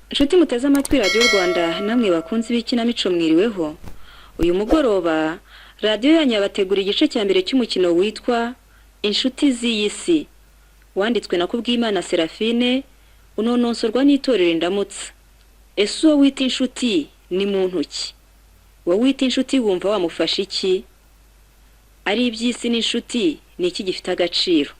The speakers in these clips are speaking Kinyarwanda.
Inshuti muteze amatwi Radiyo Rwanda, namwe bakunzi b'ikinamico, mwiriweho. Uyu mugoroba radiyo yanyu yabategura igice cya mbere cy'umukino witwa Inshuti z'iyi si, wanditswe na Kubwimana Seraphine, unononsorwa n'itorero Indamutsa. Ese uwo wita inshuti ni muntu ki? Wowe wita inshuti wumva wamufasha iki? Ari iby'isi n'inshuti, ni iki gifite agaciro?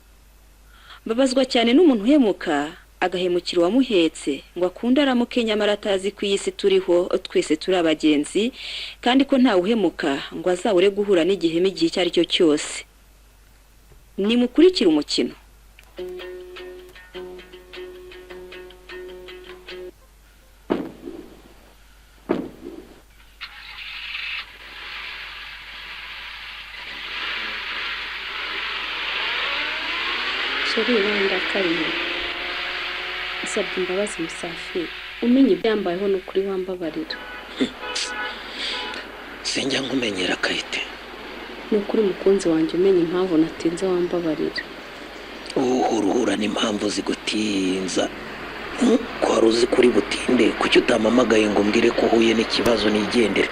Mbabazwa cyane n'umuntu uhemuka, agahemukira uwamuhetse ngo akunde aramuke, nyamara atazi ko iyi si turiho twese turi abagenzi, kandi ko ntawe uhemuka ngo azabure guhura n'igihemu igihe icyo ari cyo cyose. Nimukurikire umukino. Chérie, wandakariye? Nsabye imbabazi Musafiri, umenye ibyambayeho ni ukuri wambabarira. Sinjya nkumenyera, Kayite. Ni ukuri mukunzi wanjye, umenye impamvu natinze wambabarira. Uhora uhura n'impamvu zigutinza. Ko wari uzi kuri butinde, kuki utampamagaye ngo umbwire ko uhuye n'ikibazo, nigendere,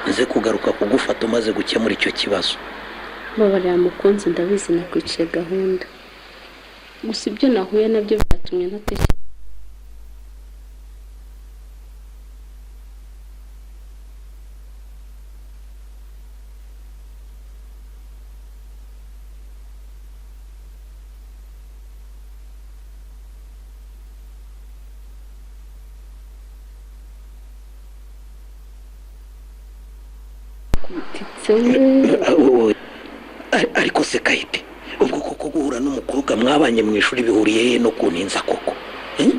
nze kugaruka kugufata umaze gukemura icyo kibazo? Mbabarira mukunzi, ndabizi nakwiciye gahunda, gusa ibyo nahuye nabyo byatumye ntatekereza. Kubititse. Ariko se Kayite, ubwo koko guhura n'umukobwa mwabanye mu ishuri bihuriye he no kuntinza koko? Hmm?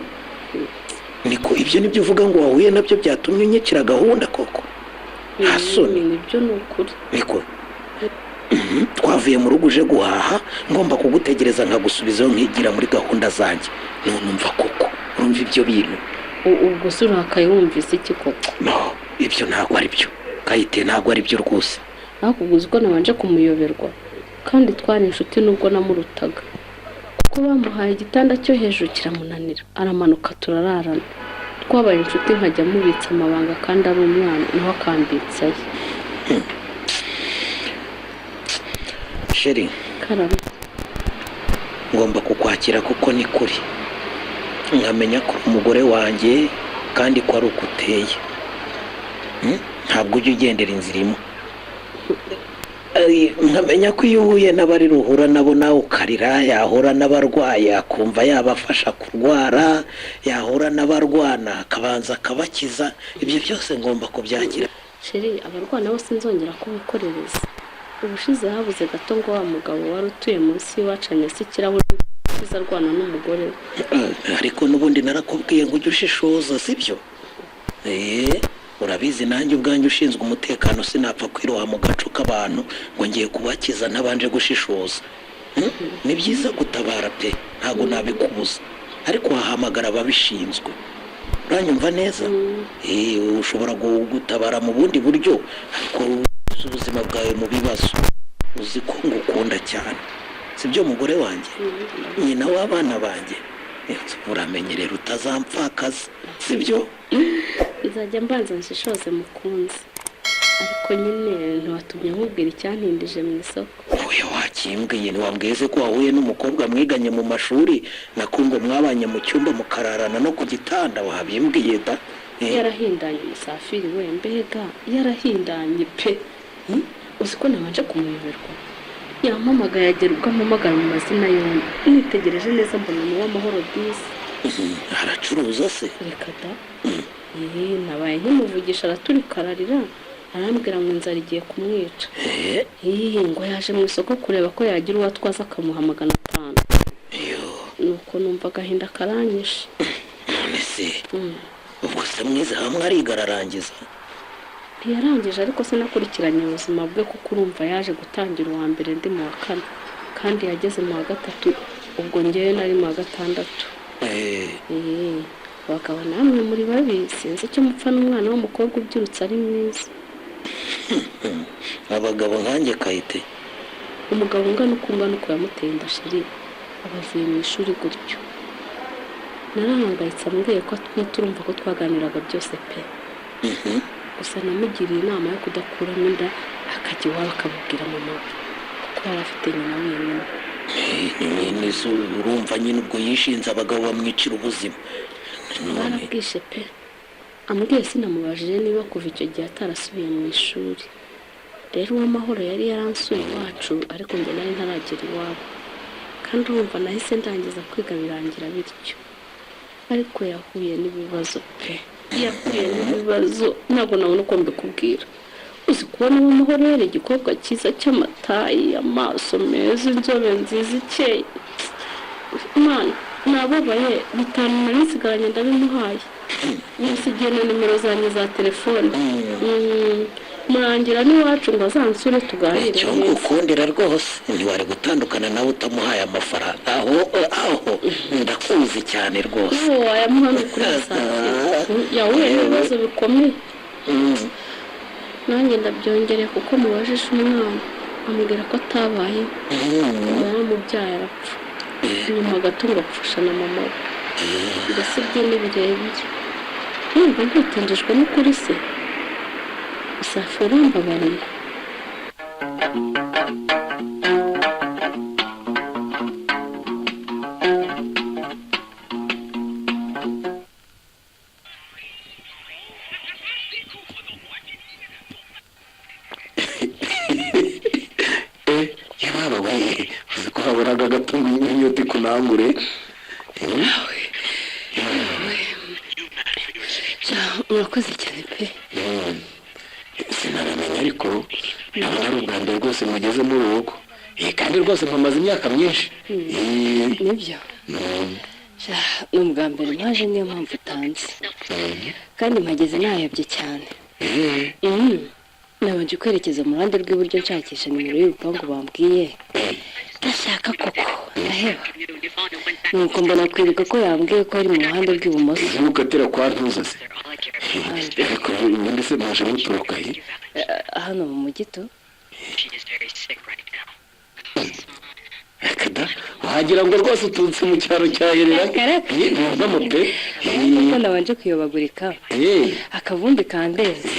Niko ibyo nibyo uvuga ngo wahuye nabyo byatumye unyicira gahunda koko? Nta soni? Nibyo, ni ukuri. Niko twavuye mu rugo uje guhaha, ngomba kugutegereza nkagusubizayo nkigira muri gahunda zanjye, none umva koko, urumva ibyo bintu? Ubwo se urakaye wumvise iki koko? No, ibyo ntabwo ari byo, Kayite, ntabwo ari byo rwose. Ariko ubwo uzi ko nabanje kumuyoberwa kandi twari inshuti, nubwo namurutaga, kuko bamuhaye igitanda cyo hejuru kiramunanira, aramanuka turararana. Twabaye inshuti, nkajya mubitsa amabanga kandi ari umwana, nawe akambitsa aye. Chérie. Karame. Ngomba kukwakira kuko ni kuri, nkamenya ko uri umugore wanjye kandi ko ari uko uteye. Ntabwo ujya ugendera inzira imwe. Nkamenya ko iyo uhuye n'abari ruhura nabo nawe ukarira, yahura n'abarwayi akumva yabafasha kurwara, yahura n'abarwana akabanza akabakiza. Ibyo byose ngomba kubyakira. Chérie, abarwana bose nzongera kubikorereza. Ubushize habuze gato ngo wa mugabo wari utuye munsi y'iwacu anyase ikirahure usize arwana n'umugore we. Ariko n'ubundi narakubwiye ngo ujye ushishoza, sibyo? Urabizi nanjye ubwanjye ushinzwe umutekano sinapfa kwiroha mu gaco k'abantu ngo ngiye kubakiza ntabanje gushishoza. Ni byiza gutabara pe, ntabwo nabikubuza, ariko wahamagara ababishinzwe. Uranyumva neza? Ushobora gutabara mu bundi buryo, ariko uzi ubuzima bwawe mu bibazo. Uzi ko ngukunda cyane, sibyo mugore wanjye, nyina w'abana banjye? Uramenye rero utazampfakaza, sibyo? Nzajya mbanza nshishoze mukunzi, ariko nyine ntiwatumye nkubwira icyantindije mu isoko. Oya, wakimbwiye. Ntiwambwiye se ko wahuye n'umukobwa mwiganye mu mashuri, nako ngo mwabanye mu cyumba mukararana no ku gitanda? Wabimbwiye da. Yarahindanye Musafiri we, mbega yarahindanye pe! Uzi ko nabanje kumuyoberwa? Yampamagaye, agera ubwo ampamagara mu mazina yombi, nitegereje neza mbona ni Uwamahoro disi. Aracuruza se? Reka da. Nabaye nkimuvugisha araturika ararira, arambwira ngo inzara igiye kumwica. Ngo yaje mu isoko kureba ko yagira uwo atwaza akamuha 500. Yo! Nuko numva agahinda karanyishe. None se ubwo se mwize hamwe, ariga ararangiza? Ntiyarangije, ariko sinakurikiranye ubuzima bwe, kuko urumva yaje gutangira uwa mbere ndi mu wa kane, kandi yageze mu wa gatatu ubwo ngewe nari mu wa gatandatu. Abagabo namwe muri babi, sinzi icyo mupfa n'umwana w'umukobwa ubyirutse ari mwiza. Abagabo nkanjye, Kayite? Umugabo ungana uko ungana uko yamuteye inda, chérie, aba avuye mu ishuri gutyo. Narahangayitse ambwiye ko atwite, urumva ko twaganiraga byose pe. Gusa namugiriye inama yo kudakuramo inda, akajya iwabo akabibwira mama we, kuko yari afite nyina wenyine. Nyine se urumva nyine ubwo yishinze abagabo bamwicira ubuzima none. Barabwishe pe. Ambwiye sinamubajije niba kuva icyo gihe atarasubiye mu ishuri. Rero Uwamahoro yari yaransuye iwacu, ariko njye nari ntaragera iwabo, kandi urumva nahise ndangiza kwiga birangira bityo. Ariko yahuye n'ibibazo pe, yahuye n'ibibazo ntabwo nabona uko mbikubwira. Uzi kubona Uwamahoro yari igikobwa cyiza cy'amatayi, amaso meza, inzobe nziza ikeye? Imana, nababaye. 5 nari nsigaranye ndabimuhaye, musigiye na nimero zanjye za telefone. Murangira n'iwacu ngo azansure tuganire Icyo neza. ngukundira rwose, ntiwari gutandukana nawe utamuhaye amafaranga. Aho ndakuzi cyane rwose. Nawe wayamuha ni ukuri. Musatira yahuye n'ibibazo bikomeye. Nanjye ndabyongereye kuko mubajije umwana ambwira ko atabayeho, ngo yaramubyaye arapfa, nyuma gato ngo apfusha na mama we. Mbese ibyo ni birebire, numva ntitindijwe n'ukuri se. Safi, urambabariye. Yababa we, uzi ko haburaga gato ngo inyota ikunangure? Murakoze cyane pe. Sinabimenya, ariko ndabona ari ubwa mbere rwose mugeze muri uru rugo. Kandi rwose mpamaze imyaka myinshi. Nibyo. Sha, ni ubwa mbere mpaje, niyo mpamvu utanze, kandi mpageze nayobye cyane. Nabanje kwerekeza mu ruhande rw'iburyo nshakisha nimero y'urupangu bambwiye, ndashaka koko ndaheba, nuko mbona kwibuka ko yambwiye ko ari mu ruhande rw'ibumoso. Ntukatira kwa ntuza se? Ariko ubundi se mwaje muturuka he? Hano mu mujyi tu. Kada wagira ngo rwose uturutse mu cyaro cya Herera. Karaka. Ntuvamo pe. Kuko nabanje kuyobagurika, akavumbi kandenze.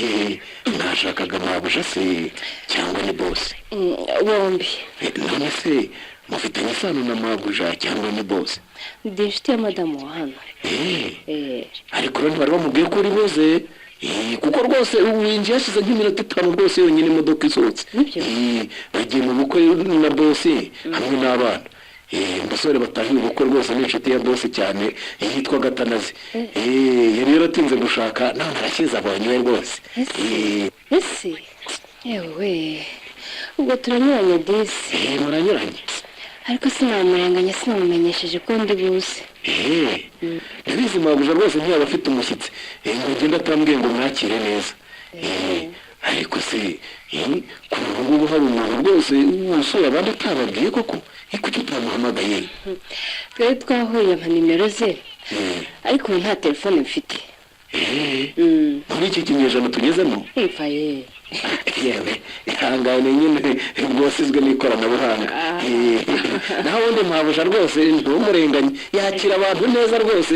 Mwashakaga mabuja se cyangwa ni bosi? Bombi. None se mufitanye isano na mabuja cyangwa ni bosi? Ndi inshuti ya madamu wa hano. Ariko rero ntibari bamubwiye ko uri buze? Kuko rwose winjiye hashize nk'iminota 5 rwose yonyine imodoka isohotse. Nibyo? Bagiye mu bukwe na bosi hamwe n'abana. Umusore batahiye ubukwe rwose ni inshuti ya bosi cyane, yitwa Gatanazi. Yari yaratinze gushaka, none arashyize abonye we rwose. Ese? Ese yewe, ubwo turanyuranye disi. Muranyuranye. Ariko sinamurenganya, sinamumenyesheje ko ndi buze. Ndabizi, mabuja rwose ntiyaba afite umushyitsi ngo ngende atambwiye ngo mwakire neza. Ariko se kuri ubu ngubu hari umuntu rwose usuye abandi atababwiye koko? Kuki utamuhamagaye? Twari twahuye ampa nimero ze, ariko ubu nta telefone mfite. Muri iki kinyejana tugezemo? Umva ye. Yewe, ihangane nyine, rwosizwe n'ikoranabuhanga. Naho ubundi mabuja rwose ntumurenganye, yakira abantu neza rwose.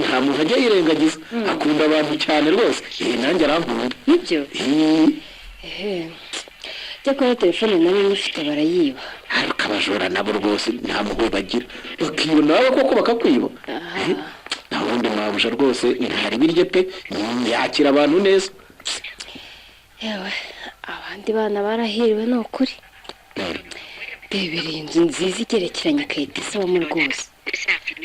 Nta muntu ajya yirengagiza, akunda abantu cyane rwose. Nanjye arankunda. Nibyo. Ehe, cyakora telefone nari mufite barayiba. Ariko abajura nabo rwose nta mpuhwe bagira, bakiba nawe koko bakakwiba. Naho ubundi mabuja rwose ntari birye pe, yakira abantu neza. Yewe, abandi bana barahiriwe ni ukuri. Rebera iyi nzu nziza igerekeranye ikahita isabamo rwose,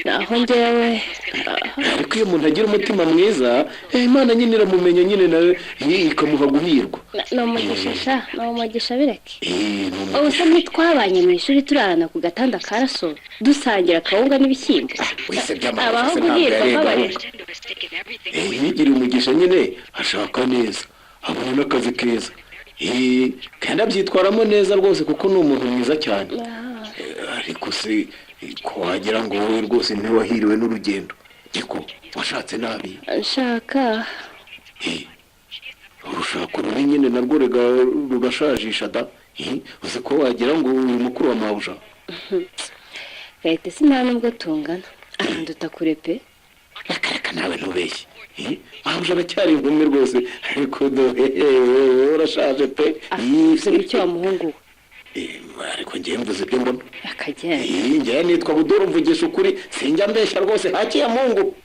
naho njyewe aha. Ariko iyo umuntu agira umutima mwiza, Imana nyine iramumenya nyine nawe ikamuha guhirwa. Ni umugisha sha, ni umugisha, bireke. Ni Ubu umugisha. se ntitwabanye mu ishuri, turarana ku gatanda ka rasoro, dusangira akawunga n'ibishyimbo? Wese Abaho by'amabuja se ntabwo guhirwa yarenga. mbabarira. Yigiriye umugisha nyine, ashaka neza, abona n'akazi keza. Kandi abyitwaramo neza rwose kuko ni umuntu mwiza cyane. Ariko se ko wagira ngo wowe rwose ntiwahiriwe n'urugendo, niko washatse nabi? Nshaka. Urushako rubi nyine narwo rega rugashajisha da. Uzi ko wagira ngo uri mukuru wa mabuja? Gahita si nta nubwo tungana, aranduta kure pe. Nawe ntubeshye. Mabuja aracyari inkumi rwose, ariko dore urashaje pe. Uvuze ngo icyo wa muhungu we? Ariko ngewe mvuze ibyo mbona. Akagenda. Ngewe nitwa Buduru, mvugisha ukuri, sinjya mbeshya rwose, haki ya Mungu.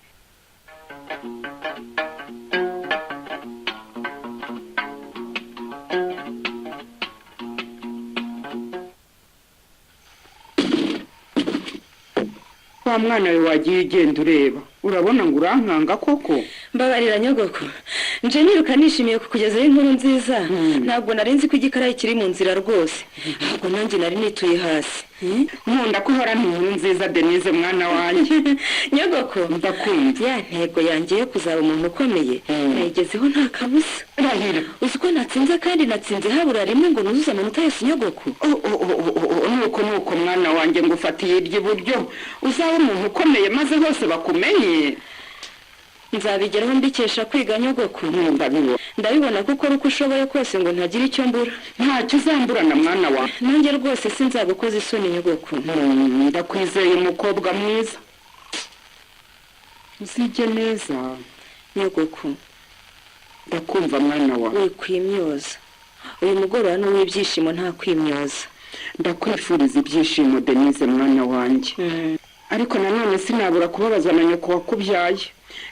Wa mwana we, wagiye ugenda ureba, urabona ngo urankanga koko? Mbabarira nyogoko, nje niruka nishimiye kukugezaho inkuru nziza. Ntabwo nari nzi ko igikarayi kiri mu nzira rwose, ahubwo nanjye nari nituye hasi. Nkunda ko uhorana inkuru nziza, Denise mwana wanjye. Nyogoko. Ndakumva. Ya ntego yanjye yo kuzaba umuntu ukomeye nayigezeho nta kabuza. Rahira. Uzi ko natsinze, kandi natsinze habura rimwe ngo nuzuze amanota yose, nyogoko? Oh, oh, oh, oh, oh, nuko nuko mwana wanjye, ngufatiye iry'iburyo, uzaba umuntu ukomeye maze hose bakumenye. Nzabigeraho mbikesha kwiga, nyogoko. Ndabibona. Ndabibona ko ukora uko ushoboye kose ngo ntagire icyo mbura. Ntacyo uzamburana, mwana wawe. Nanjye rwose sinzagukoza isoni, nyogoko. Ndakwizeye umukobwa mwiza, uzige neza. Nyogoko. Ndakumva mwana wawe. Wikwimyoza, uyu mugoroba ni uw'ibyishimo, nta kwimyoza. Ndakwifuriza ibyishimo, Denise mwana wanjye, ariko nanone sinabura kubabazwa na nyoko wakubyaye.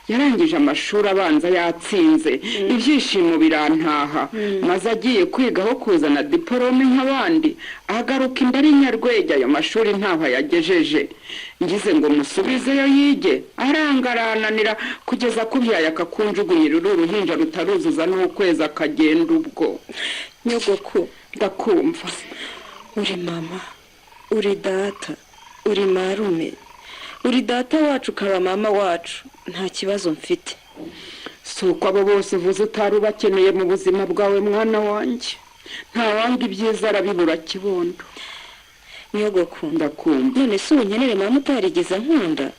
Yarangije amashuri abanza yatsinze, ibyishimo birantaha, maze agiye kwiga aho kuzana diporome nk'abandi, agaruka inda ari nyarwege, ayo mashuri ntaho ayagejeje. Ngize ngo musubizeyo yige, aranga arananira, kugeza akubyaye akakunjugunyira uru ruhinja rutaruzuza n'ukwezi, akagenda ubwo. Nyogoko. Ndakumva. Uri mama, uri data, uri marume, uri data wacu ukaba mama wacu, nta kibazo mfite. Si uko abo bose uvuze utari ubakeneye mu buzima bwawe, mwana wanjye? Ntawanga ibyiza arabibura, kibondo. Nyogoko. Ndakumva. None se ubu nkenere mama utarigeze ankunda?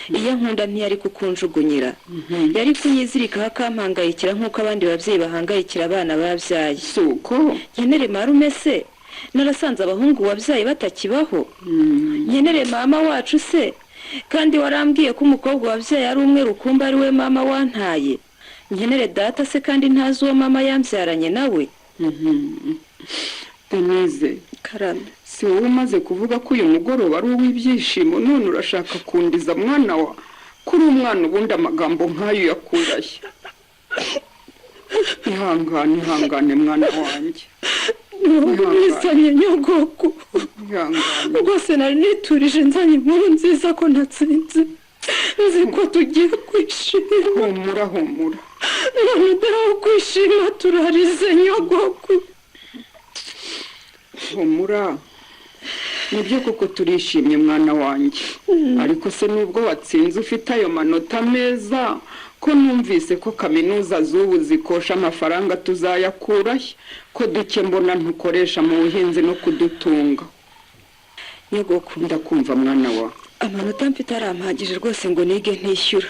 Iyo ankunda ntiyari kukunjugunyira, yari kunyizirikaho akampangayikira nk'uko abandi babyeyi bahangayikira abana babyaye. Si uko. Nkenere marume se narasanze abahungu wabyaye batakibaho? Nkenere mama wacu se kandi warambwiye ko umukobwa wabyaye ari umwe rukumbi, ari we mama wantaye? Nkenere data se kandi ntazi uwo mama yambyaranye nawe? Denise. Karame. Si wowe umaze kuvuga ko uyu mugoroba ari uw'ibyishimo, none urashaka kundiza mwana wa? Kuri umwana ubundi amagambo nk'ayo uyakurahe? Ihangane, ihangane mwana wanjye. Nisanye nyogoko. Ihangane. Rwose nari niturije nzanye inkuru nziza ko natsinze, nzi ko tugiye kwishima. Humura, humura. None dore aho kwishima turarize, nyogoko. Humura, nibyo koko turishimye mwana wanjye. Ariko se nubwo watsinze ufite ayo manota meza, ko numvise ko kaminuza z'ubu zikosha amafaranga, tuzayakurahe ko duke mbona ntukoresha mu buhinzi no kudutunga? Nyogoko. Ndakumva mwana wa. Amanota mfite arampagije rwose ngo nige ntishyura.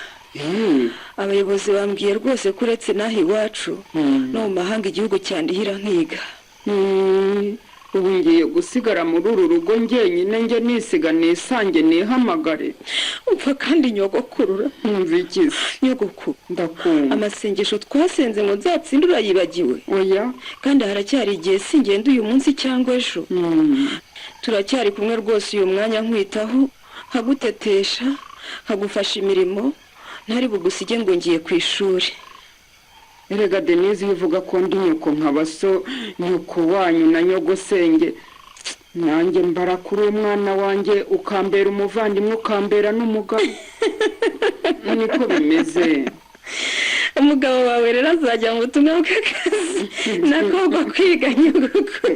Abayobozi bambwiye rwose ko uretse n'aha iwacu, no mu mahanga igihugu cyandihira nkiga. Ubu ngiye gusigara muri uru rugo njyenyine, njye nisiga nisange nihamagare. Umva kandi nyogokurura. Nkumva ikize? Nyogoko. Ndakumva. Amasengesho twasenze ngo nzatsinde urayibagiwe? Oya. Kandi haracyari igihe, singenda uyu munsi cyangwa ejo. Turacyari kumwe rwose uyu mwanya, nkwitaho, nkagutetesha, nkagufasha imirimo, ntari bugusige ngo ngiye ku ishuri. Erega Denise, iyo uvuga ko ndi nyoko nkaba so, nyoko wanyu na nyogosenge, nanjye mbara kuri umwana wanjye, ukambera umuvandimwe, ukambera n'umugabo, niko bimeze. Umugabo wawe rero azajya mu butumwa bw'akazi nakobwa kwiga, nyogoko.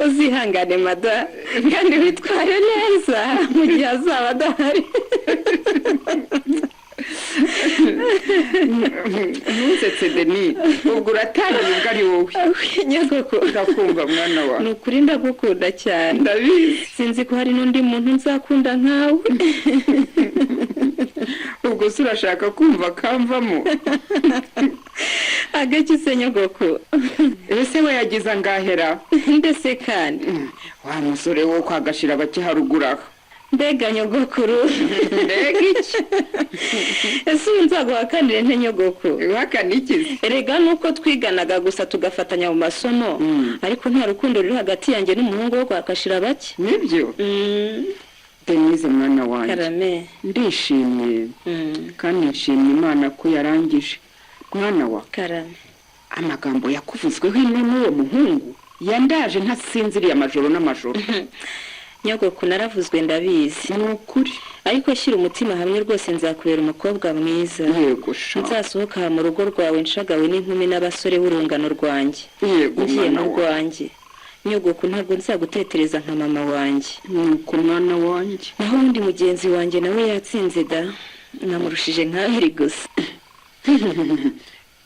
Uzihangane mada, kandi witware neza mu gihe azaba adahari. Ntusetse Deni, ubwo uratangiye, ubwo ari wowe. Nyogoko. Ndakumva mwana wawe. Ni ukuri ndagukunda cyane. Ndabizi. Sinzi ko hari n'undi muntu nzakunda nkawe. Ubwo se urashaka kumva kamvamo? Agaki se, nyogoko? Ese we yagize angahera? Ndetse kandi. Wa musore wo kwagashira bake haruguru aha. Mbega nyogokuru! Mbega iki? Nzaguhakanire nte nyogoko? Uhakana ikizi? Erega nuko twiganaga gusa tugafatanya mu masomo, ariko nta rukundo ruri hagati yanjye n'umuhungu wo kwa Kashirabake. Nibyo, Denise mwana wanjye. Karame. Ndishimye kandi nshimye Imana ko yarangije, mwana wa. Karame. Amagambo yakuvuzweho ino n'uwo muhungu yandaje ntasinziriye amajoro n'amajoro. Nyogoko, naravuzwe ndabizi. Ni ukuri. Ariko shyira umutima hamwe rwose, nzakubera umukobwa mwiza. Yego sha. Nzasohoka aha mu rugo rwawe nshagawe n'inkumi n'abasore b'urungano rwanjye. Yego. Ngiye Mwana mu wa. rwanjye nyogoko, ntabwo nzagutetereza nka mama wanjye. Nuko mwana wanjye. Naho ubundi mugenzi wanjye nawe yatsinze da, namurushije nk'abiri gusa.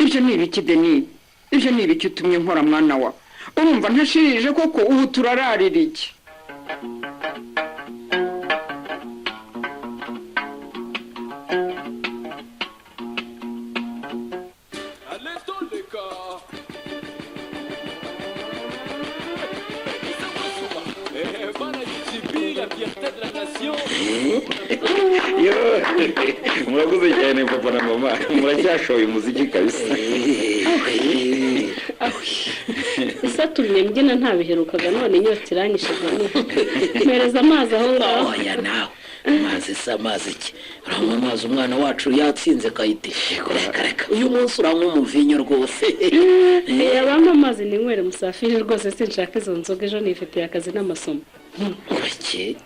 Ibyo ni ibiki, Deni? Ibyo ni ibiki utumye nkora, mwana wa? Urumva ntashirije koko? Ubu turararira iki? Yo, murakoze cyane papa na mama, muracyashoye umuziki kabisa. Isatumye mbyina ntabiherukaga, none inyota iranyishe. Mpereza amazi aho ngaho. Oya nawe, amazi se, amazi iki? Uranywa amazi umwana wacu yatsinze? Kayite, reka reka, uyu munsi uranywa umuvinyo rwose. Abampa amazi ninywere, Musafiri, rwose sinshaka izo nzoga, ejo nifitiye akazi n'amasomo. Urake.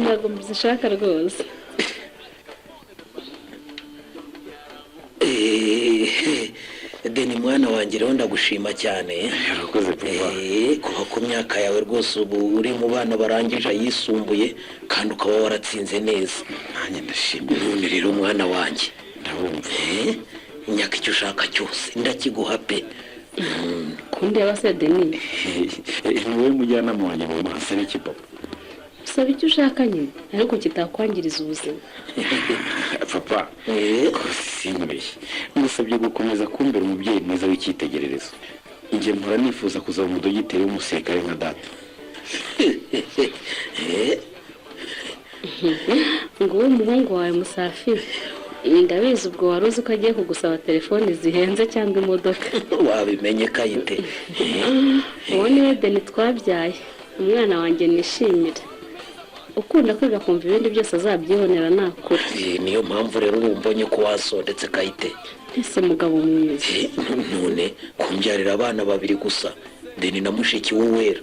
Ntabwo mbishaka rwose. Deni mwana wanjye, rero ndagushima cyane. Urakoze papa. Kuva ku myaka yawe rwose ubu uri mu bana barangije ayisumbuye kandi ukaba waratsinze neza. Nanjye ndashimye. None rero mwana wanjye, Ndabumva. Imyaka icyo ushaka cyose ndakiguha pe. Kundeba se, Deni? Ni wowe mujyanama wanjye mama, nsaba iki papa? Usaba icyo ushaka nyine, ariko kitakwangiriza ubuzima. Papa, rwose sinkubeshye, ngusabye gukomeza kumbera umubyeyi mwiza w'icyitegererezo. Njye mpora nifuza kuzaba umudogiteri w'umusirikare nka data. Ngo uwo umuhungu wawe Musafiri, ndabizi ubwo wari uzi ko agiye kugusaba telefoni zihenze cyangwa imodoka. Wabimenye Kayite? Uwo niwe Deni twabyaye, umwana wanjye nishimira, ukunda kwiga, kumva ibindi byose azabyibonera nakura. Niyo mpamvu rero ubu mbonye ko wasondetse, Kayite. Ese mugabo mwiza. None kumbyarira abana babiri gusa, Deni na mushiki we Wera,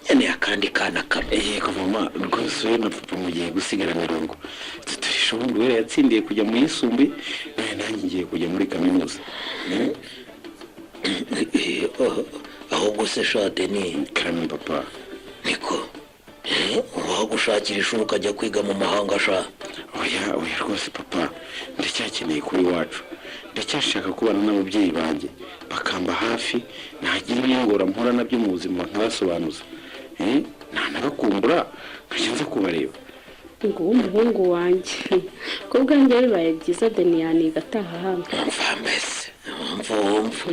nkeneye akandi kana kamwe. Yego mama, rwose wowe na papa mugiye gusigara mirongo tuturisha. Ubundi Wera yatsindiye kujya mu yisumbuye, nawe nanjye ngiye kujya muri kaminuza. Ahubwo se sha Deni. Karame papa. Niko, wagushakira ishuri ukajya kwiga mu mahanga sha? Oya oya rwose papa, ndacyakeneye kuba iwacu, ndacyashaka kubana n'ababyeyi banjye bakamba hafi, nagira ibingora mpura nabyo mu buzima nkabasobanuza. Nanabakumbura nkajya nza kubareba. Ngo uwo umuhungu wanjye, ko bwanjye bibaye byiza Deni yaniga ataha hano. Mva mbese, mva wumva,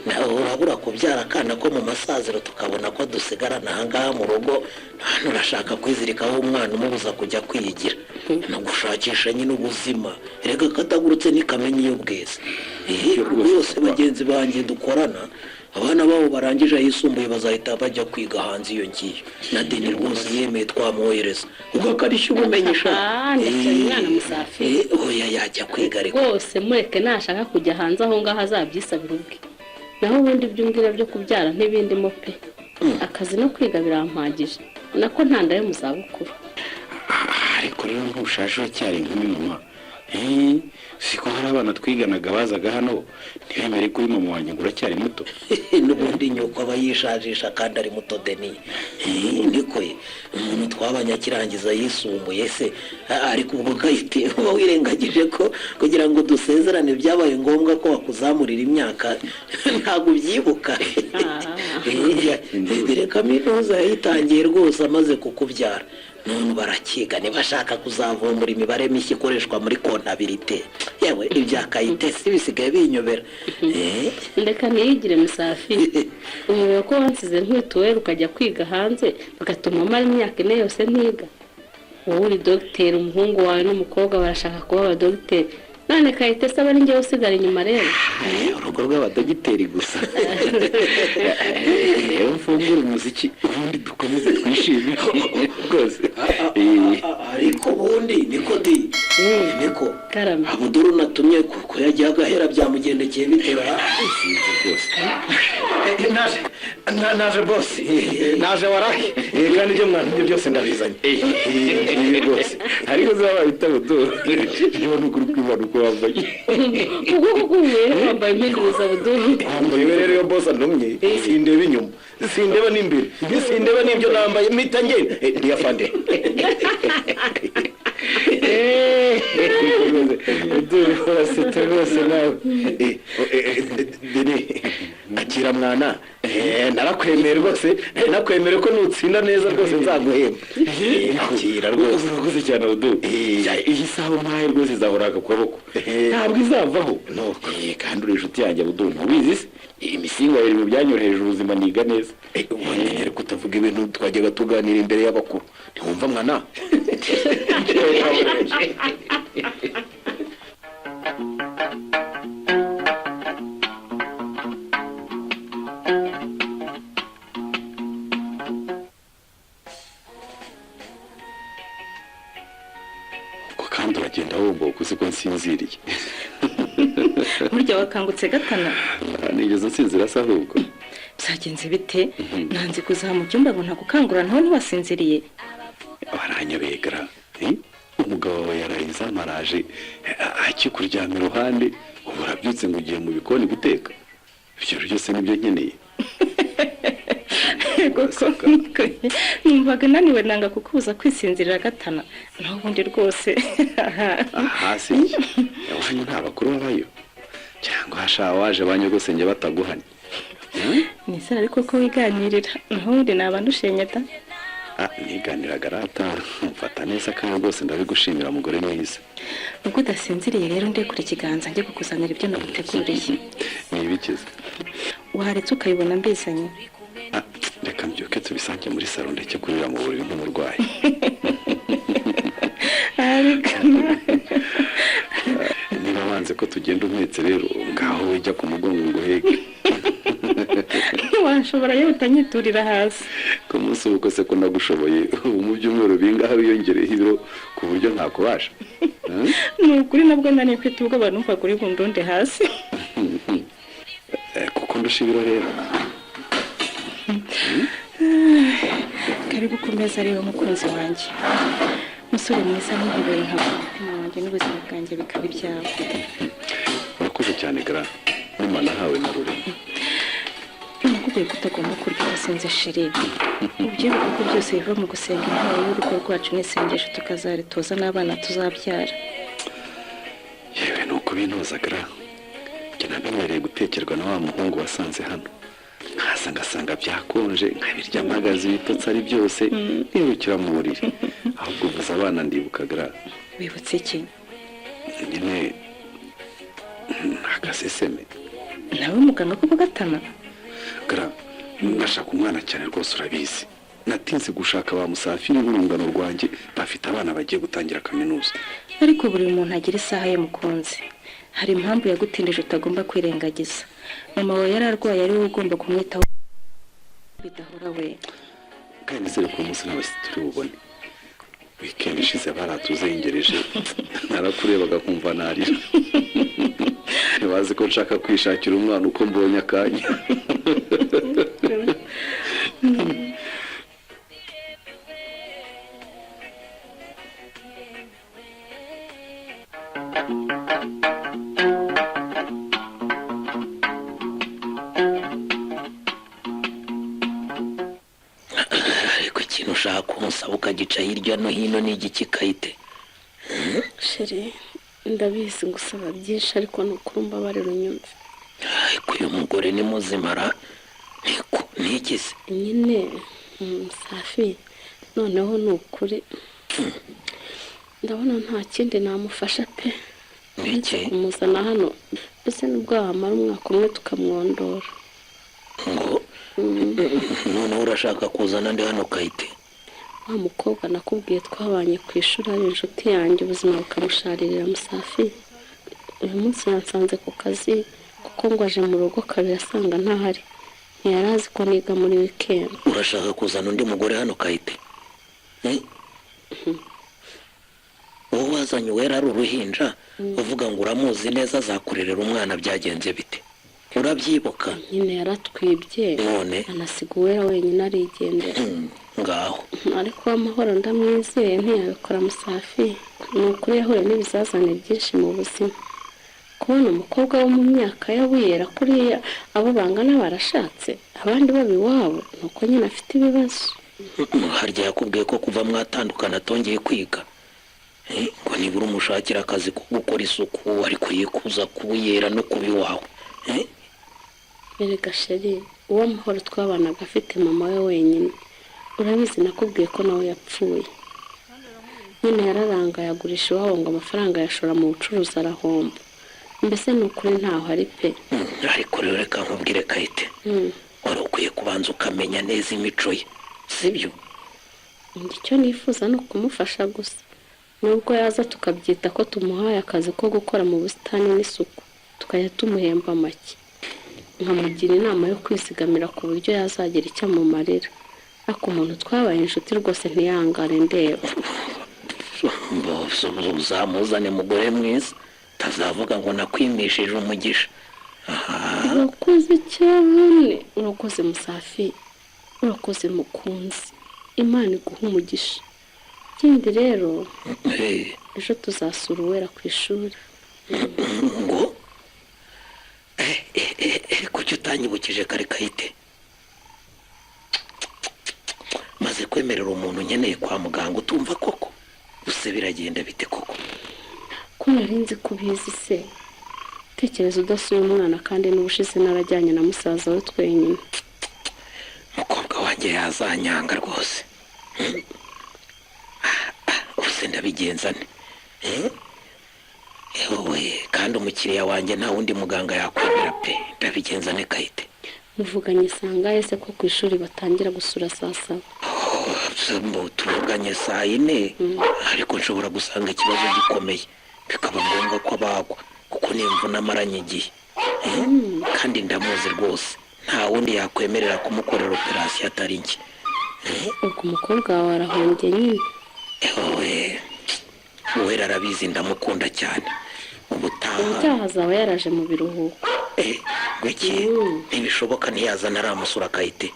nawe urabura kubyara akana ko mu masaziro tukabona ko dusigarana ahangaha mu rugo. Hano urashaka kwizirikaho umwana umubuza kujya kwiyigira no gushakisha nyine ubuzima. Reka katagurutse ntikamenya iyo bweze. Rwose bagenzi banjye dukorana, abana babo barangije ayisumbuye bazahita bajya kwiga hanze iyo ngiyo. Na Deni rwose yemeye twamwohereza ubwo akarishya ubumenyi sha. Ah, ndetse umwana Musafiri. Oya, yajya kwiga ariko. Rwose mureke, nashaka kujya hanze aho ngaho azabyisabira ubwe, naho ubundi ibyo umbwira byo kubyara ntibindimo pe. Akazi no kwiga birampagije, nako ntanda yo mu zabukuru. Ariko rero ntushaje, uracyari inkumi mama. Siko hari abana twiganaga bazaga hano ntibemere kuri mama wanjye ngo uracyari muto. N'ubundi nyoko aba yishajisha kandi ari muto, Deni. Niko ye, umuntu twabanye akirangiza yisumbuye se? Ariko ubwo Kayite uba wirengagije ko kugira ngo dusezerane byabaye ngombwa ko bakuzamurira imyaka, ntabwo ubyibuka? Dore kaminuza yayitangiye rwose amaze kukubyara, none barakiga niba ashaka kuzavumbura imibare mishya ikoreshwa muri comptabilité. Yewe, ibya Kayite si bisigaye binyobera. Ndeka ntiyigire, Musafiri. Uyobewe ko wansize ntwituweri ukajya kwiga hanze, bigatuma mara imyaka 4 yose ntiga? Wowe uri dogiteri, umuhungu wawe n'umukobwa barashaka kuba abadogiteri, none Kayitesi aba ari njyewe usigara inyuma rero. Urugo rw'abadogiteri gusa. Rero mfungure umuziki, ubundi dukomeze twishime rwose. Ariko ubundi niko di niko. Karame. Abuduru natumye ko yagiye agahera, byamugendekeye bitewe? Sinzi rwose. Naje, naje boss, naje warahe. Kandi ibyo mwantumye byose ndabizanye. Ibi rwose. Ariko zaba bitabo du, niba ni ukuri kwibona uko wambaye. Ukuboko kumwe wambaye impinduza, Buduru. Yewe rero, iyo boss antumye sindeba inyuma, sindeba n'imbere, sindeba n'ibyo nambaye, mpita ngenda. Ndi afande. Buduru, urasetse rwose nawe. Deni, akira mwana. Narakwemeye rwose, nakwemere ko nutsinda neza rwose nzaguhemba. Akira rwose. Urakoze cyane, Buduru. Iyi saha umpaye rwose izahora aka kaboko, ntabwo izavaho. Kandi uri inshuti yanjye, Buduru, ntubizi se? Imisinga iri mu byanyoroheje ubuzima, niga neza. Ubundi rero kutavuga ibintu twajyaga tuganira imbere y'abakuru, ntiwumva mwana? Ubwo kandi uragenda wumva uzi ko nsinziriye. Burya wakangutse, Gatana? Nigeze nsinzira se ahubwo? Byagenze bite? Nanze kuzaha mu cyumba ngo ntakukangura, naho ntiwasinziriye. Baranyobeye gara. Umugabo wawe yaraye izamaraje akikuryama iruhande, ubu urabyutse ngo ugiye mu bikoni guteka. Ibyo byose nibyo nkeneye. Koko numvaga naniwe, nanga kukubuza kwisinzirira, Gatana, naho ubundi rwose. Hasi iwanyu nta bakuru babayo, cyangwa hasha waje ba nyogosenge bataguhanye? Nizere ariko ko wiganirira, naho ubundi naba ndushenye da. Ah, niganiraga rata, mfata neza kandi rwose ndabigushimira, mugore mwiza. Ubwo udasinziriye rero, ndekure ikiganza njye kukuzanira ibyo naguteguriye. Ni ibikiza? Waretse ukabibona mbizanye. Ah, reka mbyuke tubisange muri salo, ndeke kurira mu buriri nk'umurwayi. Ariko Niba wanze ko tugenda umpetse rero, ngaho wijya ku mugongo ngo uheke. Washobora yewe utanyiturira hasi. Ku munsi w'ubukwe se ko ndagushoboye, ubu mu byumweru bingahe wiyongereyeho ibiro ku buryo ntakubasha? Ni ukuri nabwo nari mfite ubwoba, numvaga uri bundunde hasi. Kuko ndusha ibiro rero. Karibu ku meza rero, mukunzi wanjye, musore mwiza nihebeye nka umutima wanjye n'ubuzima bwanjye bikaba ibyawe. Urakoze cyane gara, n'imana hawe na rurema. Nakubwiye ko utagomba kurya udasenze, chéri. Ubyibuke ko byose biva mu gusenga. Intwaro y'urugo rwacu n'isengesho, tukazaritoza n'abana tuzabyara. Yewe, ni uko bintoza gara. Njye namenyereye gutekerwa na wa muhungu wasanze hano, nkaza ngasanga byakonje, nkabirya mpagaze, ibitotsi ari byose, nirukira mu buriri. Ahubwo uvuze abana ndibuka gara. Wibutse iki? Nyine agaseseme. Nawe muganga koko, Gatana? Gara, ndashaka umwana cyane rwose, urabizi natinze gushaka. Ba Musafiri b'urungano rwanjye bafite abana bagiye gutangira kaminuza. Ariko buri muntu agira isaha ye, mukunzi. Hari impamvu yagutindije utagomba kwirengagiza. Mama wawe yari arwaye, ari wowe ugomba kumwitaho bidahora we. Kandi nizere ko uyu munsi nta bashyitsi turi bubone. Weekend ishize baratuzengereje, narakurebaga nkumva narira. Ntibazi ko nshaka kwishakira umwana uko mbonye akanya. Ariko ikintu ushaka kumusaba ukagica hirya no hino ni igiki, Kayite? Chéri, ndabizi ngusaba byinshi, ariko ni ukuri umbabarira unyumve. Ariko uyu mugore ni muzima ra? Niko ntigize. Nyine Safi, noneho ni ukuri ndabona nta kindi namufasha pe. Iki? Kumuzana hano mbese nubwo wamara umwaka umwe tukamwondora. Ngo noneho urashaka kuzana ndi hano, Kayite? Wa mukobwa nakubwiye twabanye ku ishuri ari inshuti yanjye, ubuzima bukamusharirira Musafi. Uyu munsi yansanze ku kazi kuko ngo aje mu rugo kabiri asanga ntahari, ntiyari azi ko niga muri wikendi. Urashaka kuzana undi mugore hano, Kayite? Eh? Wowe wazanye Uwera ari uruhinja, uvuga ngo uramuzi neza, azakurerera umwana, byagenze bite? Urabyibuka? Nyine yaratwibye. None? Anasiga Uwera wenyine arigendera. Ngaho. Ariko Uwamahoro ndamwizeye, ntiyabikora Musafi. Ni ukuri yahuye n'ibizazane byinshi mu buzima. Kubona umukobwa wo mu myaka y'abuyera kuriya, abo bangana barashatse, abandi baba iwabo, ni uko nyine afite ibibazo. Harya yakubwiye ko kuva mwatandukana atongeye kwiga? Ngo nibura umushakira akazi ko gukora isuku, ariko yikuza kubuyera no kuba iwawe. Erega chéri, Uwamahoro twabanaga afite mama we wenyine. Urabizi nakubwiye ko nawe yapfuye. Nyine yararangaye, agurisha iwabo ngo amafaranga yashora mu bucuruzi, arahomba. Mbese ni ukuri ntaho ari pe. Ariko rero reka nkubwire, Kayite, wari ukwiye kubanza ukamenya neza imico ye, sibyo? Njye icyo nifuza ni ukumufasha gusa, nubwo yaza tukabyita ko tumuhaye akazi ko gukora mu busitani n'isuku, tukajya tumuhemba make, nkamugira inama yo kwizigamira ku buryo yazagira icyo amumarira. Ariko umuntu twabaye inshuti rwose ntiyangare ndeba. Uzamuzane, mugore mwiza, utazavuga ngo nakwimishije umugisha. Aha. Urakoze cyane, urakoze Musafi, urakoze mukunzi, Imana iguha umugisha. Ikindi rero, ejo tuzasura Uwera ku ishuri. Ngo kuki utanyibukije kare, Kayite? Maze kwemerera umuntu nkeneye kwa muganga, utumva koko? Gusa biragenda bite koko? Ko nari nzi ko ubizi se? Tekereza udasuye umwana, kandi n'ubushize narajyanye na musaza we twenyine. Umukobwa wanjye yazanyanga rwose. Ubuse ndabigenza nte? Eh? Ewe, kandi umukiriya wanjye nta wundi muganga yakwemera pe. Ndabigenza nte, Kayite? Muvuganye sangahe se, ko ku ishuri batangira gusura saa 7? Mbo tuvuganye saa 4, ariko nshobora gusanga ikibazo gikomeye, bikaba ngombwa ko abagwa, kuko ni imvune amaranye igihe. Eh? Kandi ndamuzi rwose, nta wundi yakwemerera kumukorera operasiyo atari njye. Ubwo umukobwa wawe arahombye nyine. Ewe, Uwera arabizi, ndamukunda cyane. Ubutaha. Ubutaha azaba yaraje mu biruhuko. Eh, gwiki? Ntibishoboka, ntiyazana aramusura, Kayite.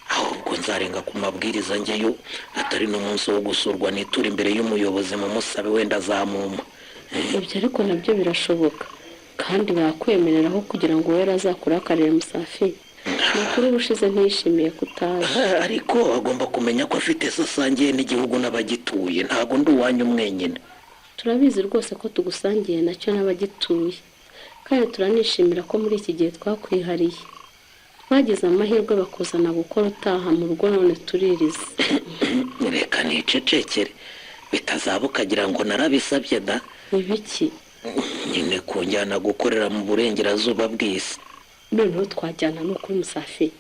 Ahubwo nzarenga ku mabwiriza njyeyo atari n'umunsi wo gusurwa, nitura imbere y'umuyobozi mu musabe, wenda azamuma. Ibyo ariko nabyo birashoboka kandi bakwemereraho kugira ngo Uwera azakurakarire Musafi. Ni ukuri ubushize ntiyishimiye ko utaje. Ariko agomba kumenya ko afite se asangiye n'igihugu n'abagituye. Ntabwo ndi uwanyu mwenyine. Turabizi rwose ko tugusangiye nacyo n'abagituye, kandi turanishimira ko muri iki gihe twakwihariye. Twagize amahirwe bakuzana gukora utaha mu rugo, none turirize. Reka nicecekere, bitazaba ukagira ngo narabisabye da. Ibiki? Nyine kunjyana gukorera mu burengerazuba bw'isi. Noneho twajyana, ni ukuri Musafi.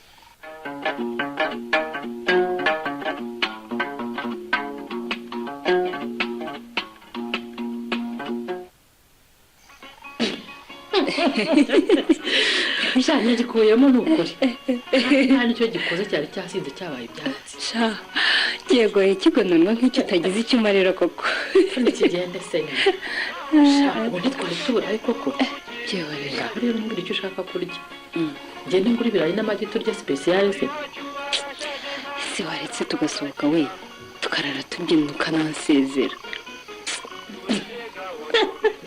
Sha, nagikuyemo ni ukuri, nta nicyo gikoze, cyari cyasinze, cyabaye ibyatsi. Sha, yegoye kigononwa nk'icyo utagize icyo umarira koko. Ntikigende se nyine. Sha, ubu ntitwari tuburaye koko. Byihorere. Ngaho rero mbwira icyo ushaka kurya, ngende ngura ibirayi n'amagi turya spéciale se? Ese waretse tugasohoka we, tukarara tubyina, ukanansezera?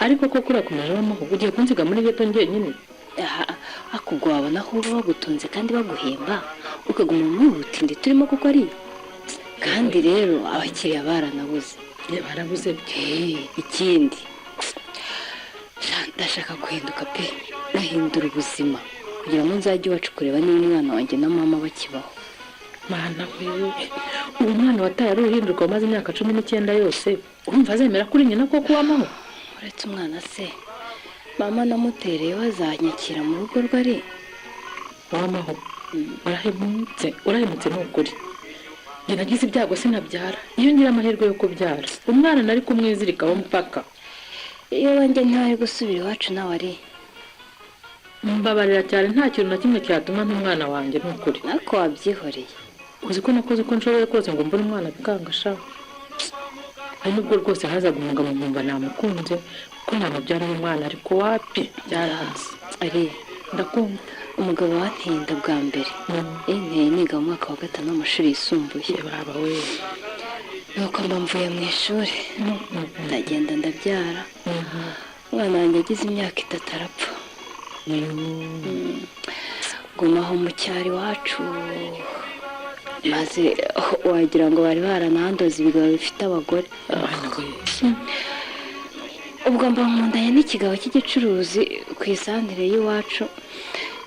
Ariko koko urakomeje wamaho, ugiye kunsiga muri geto njyenyine? Aha, akubwo wabona aho uba bagutunze kandi baguhemba, ukaguma muri ubu butindi turimo kuko ari kandi rero abakiriya baranabuze. Barabuze byo. Ikindi sha, ndashaka guhinduka pe, ngahindura ubuzima kugira ngo nzajye iwacu kureba niba umwana wanjye na mama bakibaho. Mana we, uwo mwana wataye ari uruhinja wamaze imyaka 19 yose, urumva azemera kuri nyina koko, wamaho? Uretse umwana se, mama namutereye bazanyakira mu rugo rwe ari? Wamaho, urahemutse, urahemutse ni ukuri. Njye nagize ibyago sinabyara. Iyo ngira amahirwe yo kubyara umwana, nari kumwizirikaho mpaka. Iyo wanjye ntari gusubira iwacu nawe ari. Mbabarira cyane, nta kintu na kimwe cyatuma n'umwana wanjye, ni ukuri. Ariko wabyihoreye. Uzi ko nakoze uko nshoboye kose ngo mbone umwana bikanga sha? Hari nubwo rwose hazaga umugabo nkumva namukunze ko namubyara umwana, ariko wapi, byaranze. Ari. Ndakumva. Umugabo wanteye inda bwa mbere yinteye niga mu mwaka wa gatanu w'amashuri yisumbuye. Baba we! Nuko mba mvuye mu ishuri, ndagenda ndabyara. Umwana wanjye agize imyaka 3 arapfa. Guma aho mu cyaro iwacu, maze wagira ngo bari baranandoze ibigabo bifite abagore. Ubwo mba nkundanye n'ikigabo cy'igicuruzi ku isantire y'iwacu,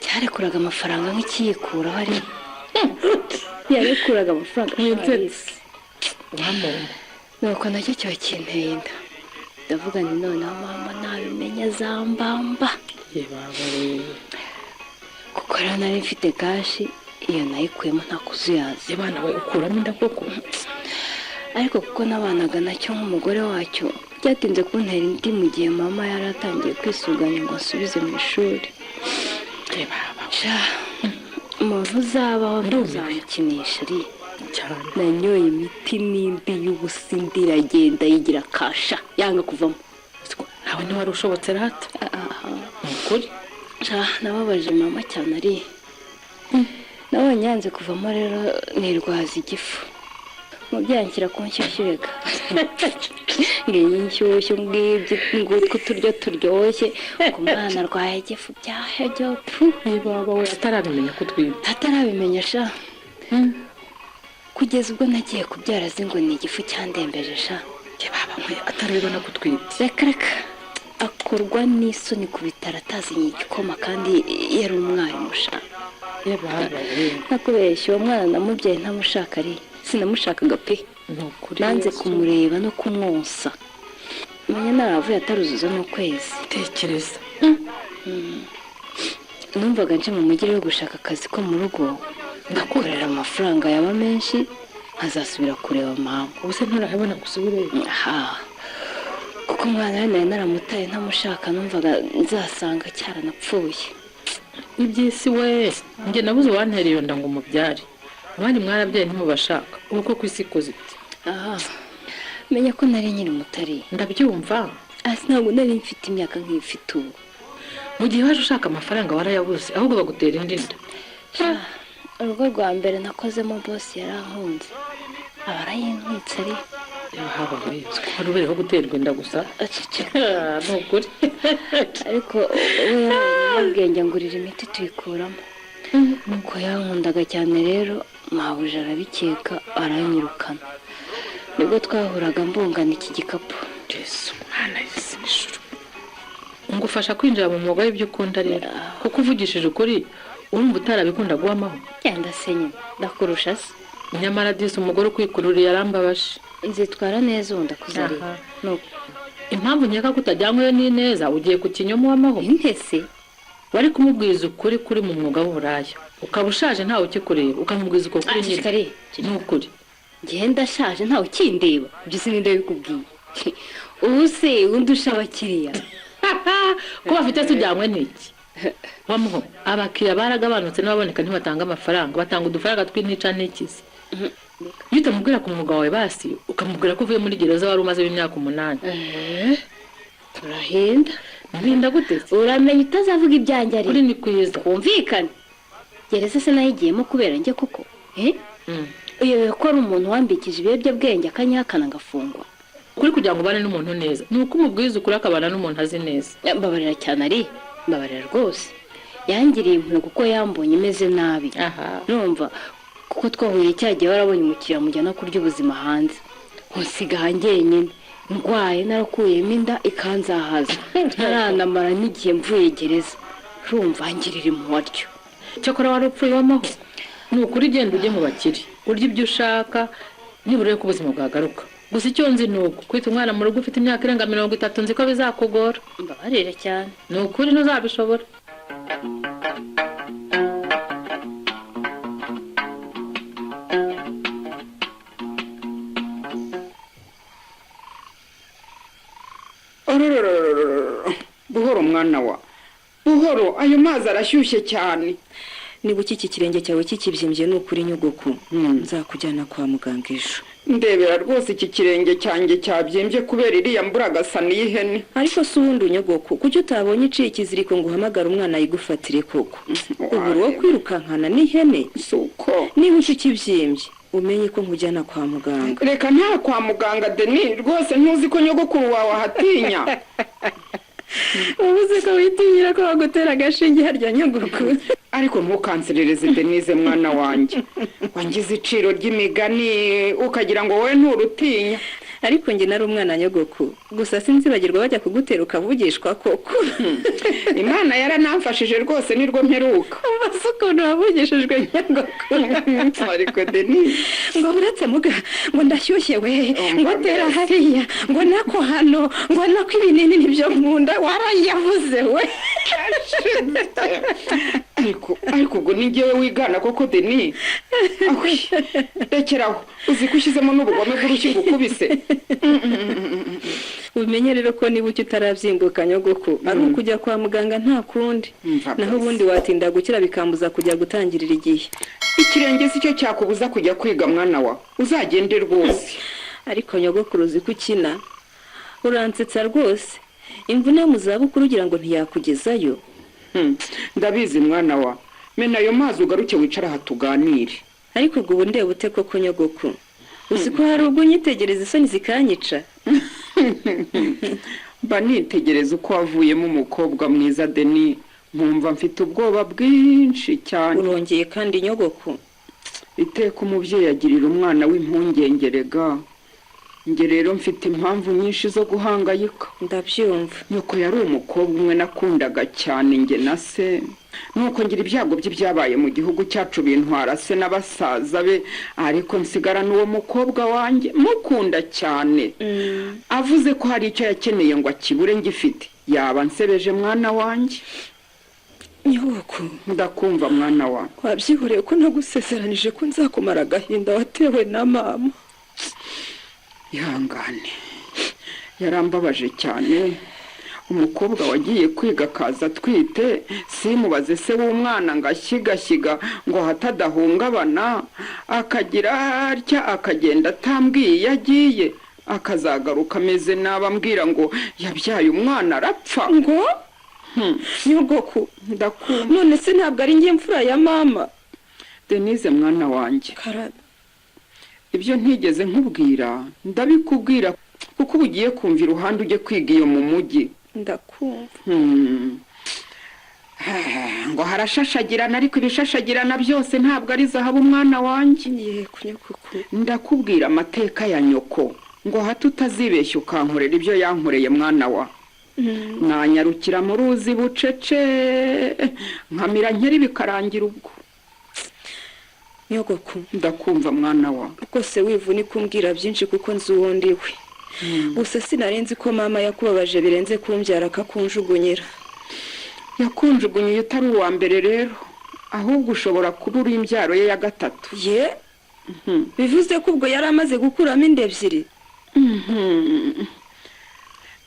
cyarekuraga amafaranga nk'ikiyikuraho, ari yarekuraga amafaranga. Nuko nacyo kiba kinteye inda. Ndavuga nti noneho mama nabimenya zambamba, kuko rero nari mfite cash, iyo nayikuyemo nta kuzuyaza. Abana we, ukuramo inda koko? Ariko kuko nabanaga nacyo nk'umugore wacyo, byatinze kuntera indi mu gihe mama yari atangiye kwisuganya ngo ansubize mu ishuri. Sha, umuntu uzabaho ntuzamukinisha ari. Nanyoye imiti n'indi y'ubusindi, iragenda yigira kasha, yanga kuvamo. Nawe ntiwari ushobotse rata, ni ukuri. Sha, nababaje mama cyane ari. Nabonye yanze kuvamo rero, nirwaza igifu. Umubyeyi anshyira ku nshyushyu, reka ngiyi inshyushyu, ngibyo ngutwo uturyo turyoshye, ku mwana arwaye igifu byahebye pu. Niba we atarabimenya ko utwite? Atarabimenya sha. Kugeza ubwo nagiye kubyara azi ngo ni igifu cyandembeje sha. Atarabibona ko utwite? Reka reka, akorwa n'isoni ku bitaro atazinye igikoma, kandi yari umwarimu sha. Ntakubeshya, uwo mwana namubyaye ntamushaka, ari sinamushakaga pe. Nanze kumureba no kumwonsa. Menya naravuye ataruzuza n'ukwezi. Tekereza. Numvaga nje mu mujyi rero gushaka akazi ko mu rugo, ngakorera amafaranga yaba menshi, nkazasubira kureba mama. Ubu se nturabona gusubireyo? Aha, kuko umwana we nari naramutaye ntamushaka, numvaga nzasanga cyaranapfuye. Iby'isi we! Njye nabuze uwantera iyo nda ngo umubyare. Abandi mwarabyaye ntimubashaka. Ubu ko ku isi ikoze iti? Aha, menya ko nari nkiri mutari. Ndabyumva. Asi ntabwo nari mfite imyaka nk'ifite ubu. Mu gihe waje ushaka amafaranga warayabuze, ahubwo bagutera indi nda. Urugo rwa mbere nakozemo, boss yarankunze aba arayintwitse ari. Haba wari ubereho guterwa inda gusa, ni ukuri. Ariko we yabaye umunyabwenge, ngurira imiti tuyikuramo. Kuko yankundaga cyane rero, mabuja arabikeka aranyirukana. Nibwo twahuraga mbungana iki gikapu. Yesu mwana, y'isi n'ijuru, ngufasha kwinjira mu mwuga w'ibyo ukunda rero, kuko uvugishije ukuri urumva utarabikunda guhamaho. Genda se nyine, ndakurusha se? Nyamara disi umugore ukwikururiye arambabaje. Nzitwara neza ubu, ndakuzariye. Impamvu nkeka ko utajyanyweyo n'ineza, ugiye ku kinyoma w'amaho. Intese. Wari kumubwiza ukuri kuri mu mwuga w'uburaya, ukaba ushaje ntawe ukikureba, ukamubwiza uko kuri nyine, ni ukuri. Ngewe ndashaje ntawe ukindeba? Ibyo sininde bikubwiye. Ubu se undi usha abakiriya? Ko bafite se, ujyanywe n'iki wamuho? Abakiriya baragabanutse, n'ababoneka ntibatanga amafaranga, batanga udufaranga tw'intica n'ikizi. Iyo utamubwira ku mwuga wawe, basi ukamubwira ko uvuye muri gereza wari umazemo imyaka 8. Turahinda. Mpinda gute se? Uramenya utazavuga ibyanjye ari. Kuri ni kwiza. Twumvikane, gereza se nayigiyemo kubera njye koko? Uyobewe ko ari umuntu wambikije ibiyobyabwenge akanyihakana ngafungwa? Kuri kugira ngo ubane n'umuntu neza ni uko umubwiza ukuri, akabana n'umuntu azi neza. Mbabarira cyane ari, mbabarira rwose. Yangiriye impuhwe kuko yambonye imeze nabi. Numva kuko twahuye cya gihe warabonye umukiriya mujyana kurya ubuzima hanze, nsiga njyenyine ndwaye, narakuyemo inda ikanzahaza, ntaranamara n'igihe mvuye gereza. Urumva ngirira impuhwe atyo. Cyakora wari upfuye w'amaho, ni ukuri. Genda ujye mu bakire urya ibyo ushaka, nibura urebe ko ubuzima bwagaruka. Gusa icyo nzi ni uko kwita umwana mu rugo ufite imyaka irenga 30, nzi ko bizakugora. Mbabarire cyane. Ni ukuri ntuzabishobora. Ororororororo. Buhoro mwana wa, buhoro, ayo mazi arashyushye cyane. Niba iki kirenge cyawe kikibyimbye, ni ukuri nyogoko, nzakujyana kwa muganga ejo. Ndebera rwose, iki kirenge cyanjye cyabyimbye kubera iriya mburagasani y'ihene. Ariko si ubundi nyogoko, kuki utabonye iciye ikiziriko ngo uhamagare umwana yigufatire koko? Ubura uwo kwirukankana n'ihene? Si uko. Niba uca ukibyimbye, umenye ko nkujyana kwa muganga. Reka, nta kwa muganga Deni, rwose ntuzi ko nyogokuru wawe ahatinya? Ubuze ko witinyira ko bagutera agashinge harya, nyogoko? Ariko ntukanserereze Denise mwana wanjye, wangize iciro ry'imigani ukagira ngo wowe nturutinya. Ariko njye nari umwana nyogoko, gusa sinzibagirwa bajya kugutera ukavugishwa koko. Imana yaranamfashije rwose, nirwo mperuka. Mbese ukuntu wavugishijwe nyogoko? Ariko Denise. Ngo uretse muga, ngo ndashyushye we, ngo tera hariya, ngo nako hano, ngo nako ibinini nibyo nkunda, warayavuze we. Ariko ubwo ni njyewe wigana koko Deni? Ahwi, rekeraho, uzi ko ushyizemo n'ubugome bw'urushyi ngukubise. Umenye rero ko niba ucyo utarabyimbuka nyogoko, ari ukujya kwa muganga, nta kundi. Mva Naho ubundi watinda gukira bikambuza kujya gutangirira igihe. Ikirenge si cyo cyakubuza kujya kwiga mwana wa, uzagende rwose. Ariko nyogokuru, uzi ko ukina, uransetsa rwose. Imvune yo mu zabukuru ugira ngo ntiyakugezayo? Ndabizi mwana wa. Mena ayo mazi ugaruke wicare aha tuganire. Ariko ubwo ubu ndeba ute koko nyogoku? Uzi ko hari ubwo unyitegereza isoni zikanyica? Mba nitegereza uko wavuyemo umukobwa mwiza Deni, nkumva mfite ubwoba bwinshi cyane. Urongeye kandi nyogoku. Iteka umubyeyi agirira umwana w'impungenge rega. Njye rero mfite impamvu nyinshi zo guhangayika. Ndabyumva. Nyoko yari umukobwa umwe nakundaga cyane njye na se, nuko ngira ibyago by'ibyabaye mu gihugu cyacu, bintwara se na basaza be, ariko nsigarana uwo mukobwa wanjye mukunda cyane. Avuze ko hari icyo yakeneye ngo akibure ngifite, yaba nsebeje mwana wanjye. Nyogoko. Ndakumva mwana wa. Wabyihoreye ko nagusezeranije ko nzakumara agahinda watewe na mama? Ihangane, yarambabaje cyane. Umukobwa wagiye kwiga akaza atwite, simubaze se w'umwana, ngo ashyigashiga ngo hatadahungabana, akagira atya akagenda atambwiye iyo agiye, akazagaruka ameze nabi ambwira ngo yabyaye umwana arapfa. Ngo nyogoku? Ndakumva. None se ntabwo ari njye mfura ya mama? Denise mwana wanjye. Karame. Ibyo ntigeze nkubwira ndabikubwira, kuko uba ugiye kumva iruhande ujye kwiga iyo mu mujyi. Ndakumva. Ngo harashashagirana, ariko ibishashagirana byose ntabwo ari zahabu mwana wanjye. Yego nyogoku. Ndakubwira amateka ya nyoko ngo hato utazibeshya ukankorera ibyo yankoreye mwana wa. Nanyarukira mu ruzi bucece, nkamira nkeri, bikarangira ubwo. Nyogoku. Ndakumva mwana wa. Rwose wivunika umbwira byinshi kuko nzi uwo ndi we. Gusa sinari nzi ko mama yakubabaje birenze kumbyara akakunjugunyira. Yakunjugunyiye utari uwa mbere rero, ahubwo ushobora kuba uri imbyaro ye ya gatatu. Ye, bivuze ko ubwo yari amaze gukuramo inda ebyiri?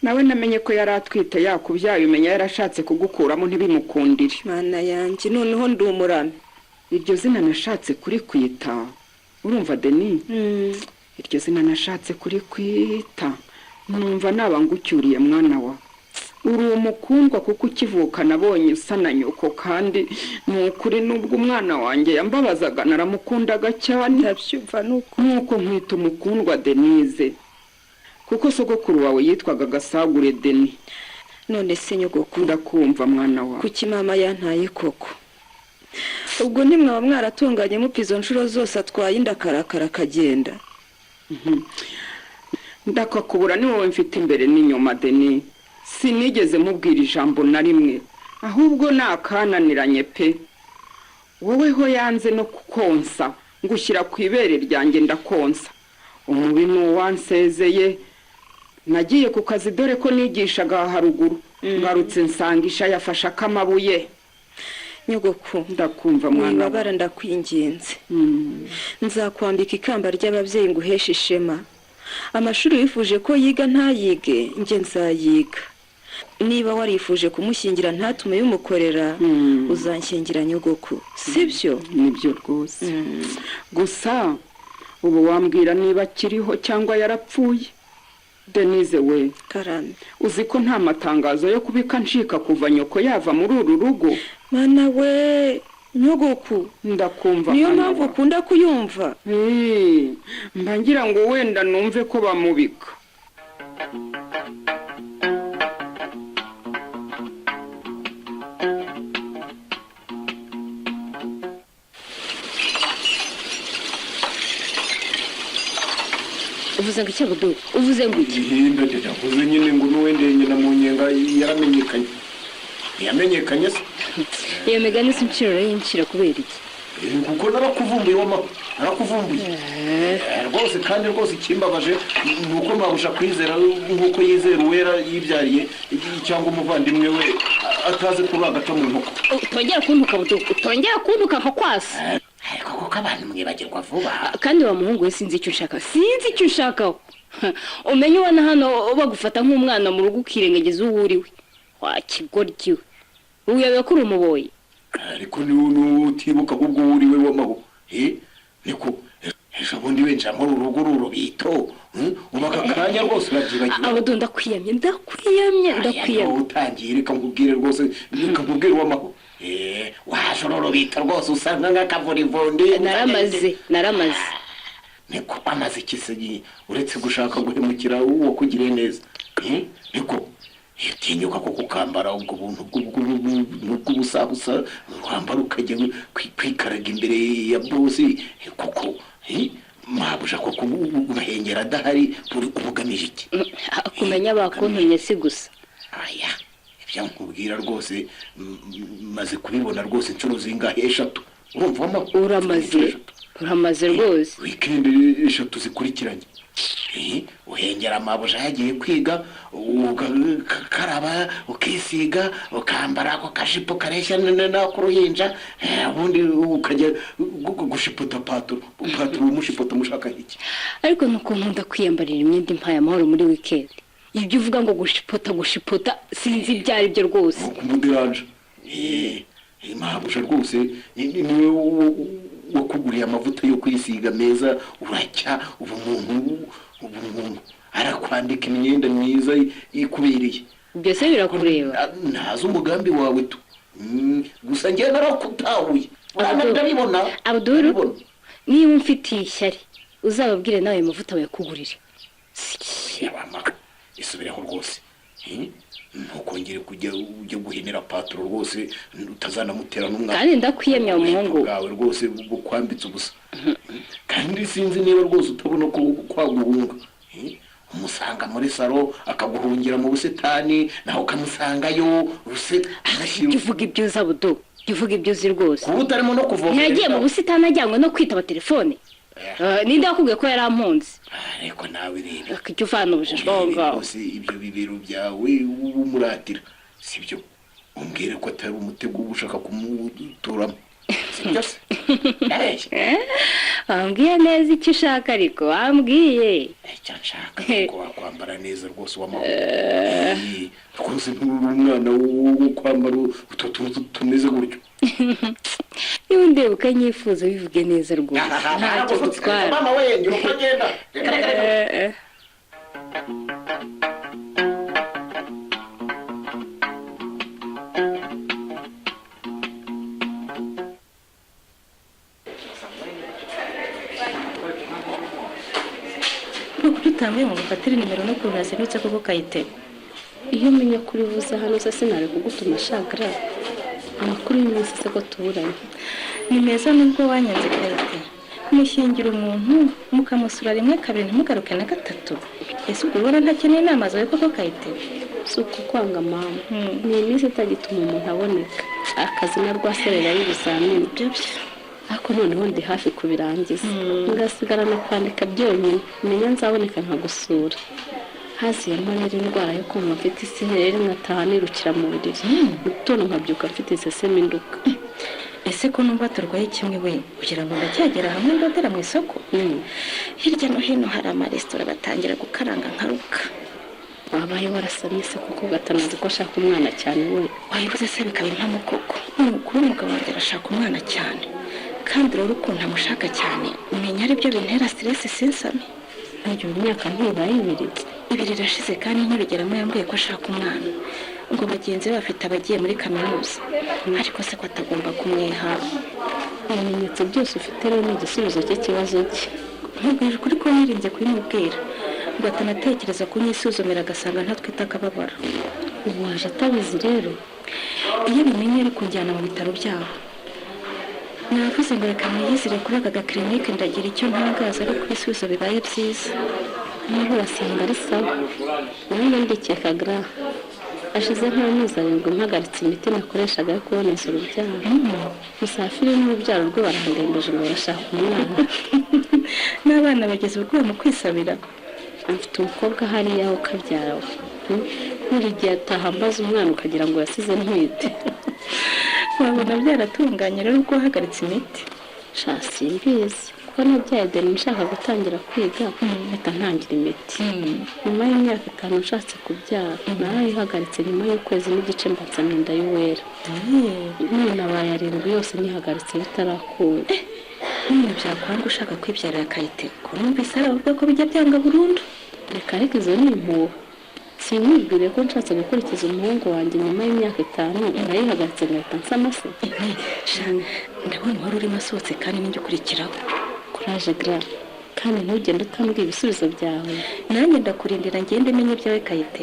Nawe namenye ko yari atwite yakubyaye, umenya yarashatse kugukuramo ntibimukundire. Mana yanjye, noneho ndi umurame. Iryo zina nashatse kurikwita, urumva Deni? Iryo zina nashatse kurikwita, numva naba ngucyuriye mwana wa. Uri umukundwa kuko ukivuka nabonye usa na nyoko, kandi ni ukuri nubwo umwana wanjye yambabazaga naramukundaga cyane. Ndabyumva nuko. Nk'uko nkwita umukundwa Denise, kuko sogokuru wawe yitwaga Gasagure Deni. None se nyogoku? Ndakumva mwana wawe. Kuki mama yantaye koko? Ubwo ntimwaba mwaratunganye mupfa izo nshuro zose atwaye inda akarakara akagenda? Ndakakubura, ni wowe mfite imbere n'inyuma Deni. Sinigeze mubwira ijambo na rimwe, ahubwo ni akananiranye pe. Wowe ho yanze no kukonsa, ngushyira ku ibere ryanjye ndakonsa. Umubi ni uwansezeye. Nagiye ku kazi, dore ko nigishaga aha haruguru, ngarutse nsanga isha yafashe akamabuye. Nyogoku. Ndakumva mwana wa. Wibabara, ndakwinginze. Nzakwambika ikamba ry'ababyeyi nguheshe ishema. Amashuri wifuje ko yiga ntayige, njye nzayiga. Niba warifuje kumushyingira ntatume bimukorera, uzanshyingira nyogoku, sibyo? Nibyo rwose. Gusa ubu wambwira niba akiriho cyangwa yarapfuye, Denise we? Karame. Uzi ko nta matangazo yo kubika ncika kuva nyoko yava muri uru rugo? Mana we, nyogoku! Ndakumva. Niyo Mwana mpamvu wa. ukunda kuyumva. Mba ngira ngo wenda numve ko bamubika. Uvuze ngo iki, Abudu? Uvuze ngo iki? Ihinda yavuze nyine ngo n'uwendeye nyina mu nyenga yaramenyekanye. Ntiyamenyekanye se? Iyo migani si inciro y'inciro kubera iki? Kuko narakuvumbuye w'amahoro, narakuvumbuye rwose. Kandi rwose ikimbabaje ni uko mbabusha kwizera nk'uko yizera uwera yibyariye cyangwa umuvandimwe we, atazi kuri agaca mu nkoko. Utongera kuntuka, Abudu, utongera kuntuka nka kwasa. Ariko kuko abantu mwibagirwa vuba. Kandi wa muhungu we, sinzi icyo ushaka, sinzi icyo ushakaho. Umenye ubona hano bagufata nk'umwana mu rugo, ukirengagiza uwo uriwe. Wa kigoryi we, uyobewe ko uri umuboyi? Ariko niwe utibuka ahubwo uwo uriwe w'amahoro. Niko ejo bundi winjira muri uru rugo urubito, ubu aka kanya rwose urabyibagiwe. Abudu, ndakwiyamye, ndakwiyamye, ndakwiyamye. Wowe utangiye, reka nkubwire rwose, reka nkubwire uw'amahoro. Waje uru rubito rwose usa nk'akavurivundi. Naramaze, naramaze. Niko amaze ikisegi uretse gushaka guhemukira uwo kugiriye neza? Niko iyo utinyuka ko kukambara ubwo buntu bw'ubusabusa wambara ukajya kwikaraga imbere ya bosi koko, mabuja koko, ugahengera adahari, uri ubugamije iki? Kumenya bakuntumye si gusa. Aya, ibyo nkubwira rwose maze kubibona rwose inshuro zingahe? Eshatu. Urumva wama? Uramaze, uramaze rwose. Weekend eshatu zikurikiranye. Uhengera amabuja yagiye kwiga, ugakaraba, ukisiga, ukambara ako kajipo kareshya n'ak'uruhinja, ubundi ukajya gushipota paturo. Paturo umushipota mushaka iki? Ariko nuko nkunda kwiyambarira imyenda impaye amahoro muri weekend. Ibyo uvuga ngo gushipota, gushipota, sinzi ibyo ari byo rwose. Kumuderanje mabuja rwose niwe wakuguriye amavuta yo kwisiga meza, uracya ubu umuntu, ubu umuntu arakwambika imyenda myiza ikubereye. Byose birakureba. Ntazi umugambi wawe tu. Gusa njye narakutahuye. Ndabibona. Abdul, Ndabibona. niba umfitiye ishyari uzababwire nawe ayo mavuta bayakugurire. Yabama, isubireho rwose. Ntukongere kujya ujya guhenera paturo rwose, utazanamutera n'umwana. Kandi ndakwiyemye wa muhungu we. Bwawe rwose bukwambitse ubusa. Kandi sinzi niba rwose utabona ko kwaguhunga. Umusanga muri saro akaguhungira mu busitani, nawe ukamusangayo use. Jya uvuga ibyo uzi, Abudu, jya uvuga ibyo uzi rwose. Kuba utarimo no kuvomera. Ntiyagiye mu busitani ajyanywe no kwitaba telefone? Ninde wakubwiye ko yari ampunze? Ariko nawe reba. Jya uvana ubujiji aho ngaho. Rwose ibyo bibero byawe umuratira sibyo? Umbwire ko atari umutego uba ushaka kumuturamo, sibyo se? Ndabeshya? Wambwiye neza icyo ushaka, ariko wambwiye. Icyo nshaka ni uko wakwambara neza rwose w'amahoro. Rwose nturi umwana wo kwambara utwo tuntu tumeze gutyo. Niba undeba ukanyifuza, bivuge neza rwose, ntacyo gutwara. Mama we, ngira uko agenda. Reka, reka, reka. Ni ukuri utambuye ngo ufatire nimero n'ukuntu yazindutse koko, Kayite? Iyo umenya ko uri buze hano se, sinari kugutuma shagara. Amakuru y'iminsi se ko tuburanye? Ni meza nubwo wanyanze, Kayite. Mushyingira umuntu mukamusura rimwe, kabiri, ntimugaruke na gatatu. Ese ubwo ubona ntakeneye inama zawe koko, Kayite? Si ukukwanga mama, ni iminsi itagituma umuntu aboneka, akazi na rwaserera y'ibizamini. Byo byo. Ariko noneho ndi hafi kubirangiza, ngasigarana kwandika byonyine. Menya nzaboneka nkagusura. Haziyemo rero indwara yo kumva mfite isereri, nkataha nirukira mu buriri, mu gitondo nkabyuka mfite isesemi nduka. Ese ko numva turwaye kimwe we, kugira ngo ndacyagera hamwe ndodera mu isoko? Hirya no hino hari amaresitora, batangira gukaranga nkaruka. Wabaye warasamye se kuko gatanazi ko ashaka umwana cyane we? Wabivuze se bikaba impamo koko. Ni ukuri umugabo wanjye arashaka umwana cyane, kandi rero ukuntu amushaka cyane umenya aribyo bintera stress sinsame. Ntagira imyaka ntibaye 2? 2 irashize, kandi nkibigeramo yambwiye ko ashaka umwana, ngo bagenzi be bafite abagiye muri kaminuza, ariko se ko atagomba kumwiha. Ibimenyetso byose ufite rero ni igisubizo cy'ikibazo cye. Nkubwije ukuri ko nirinze kubimubwira ngo atanatekereza kunyisuzumira agasanga ntatwite akababara. Ubu waje atabizi rero? Iyo abimenye ari kunjyana mu bitaro byabo. Navuze ngo reka mwiyizire kuri aka gakirinike, ndagira icyo ntangaza ariko ibisubizo bibaye byiza. Naho urasanga ari sawa. Nanjye ndikeka gra ashize nk'amezi 7 mpagaritse imiti nakoreshaga yo kuboneza urubyaro. Musafiri n'urubyaro rwe barandembeje ngo barashaka umwana. N'abana bageze urwego mu kwisabira. Afite umukobwa hariya ukabyara we, buri gihe ataha ambaza umwana ukagira ngo yasize ntwite. Wabona byaratunganye rero ubwo wahagaritse imiti. Sha simbizi, kuko nabyaye deni nshaka gutangira kwiga mpita ntangira imiti. Nyuma y'imyaka 5 nshatse kubyara narayihagaritse, nyuma y'ukwezi n'igice mba nsamye inda y'uwera. None abaye 7 yose nyihagaritse bitarakunda. None byakwanga ushaka kwibyarira akayiteko? Numvise ari abavuga ko bijya byanga burundu. Reka ariko izo ni impuha. Sinkubwire ko nshatse gukurikiza umuhungu wanjye nyuma y'imyaka 5 narayihagaritse ngahita nsama se. Sha ndabona wari urimo asohotse kandi ninjye ukurikiraho. Kuraje gra, kandi ntugende utambwiye ibisubizo byawe. Nanjye ndakurindira ngende menye ibyawe Kayite.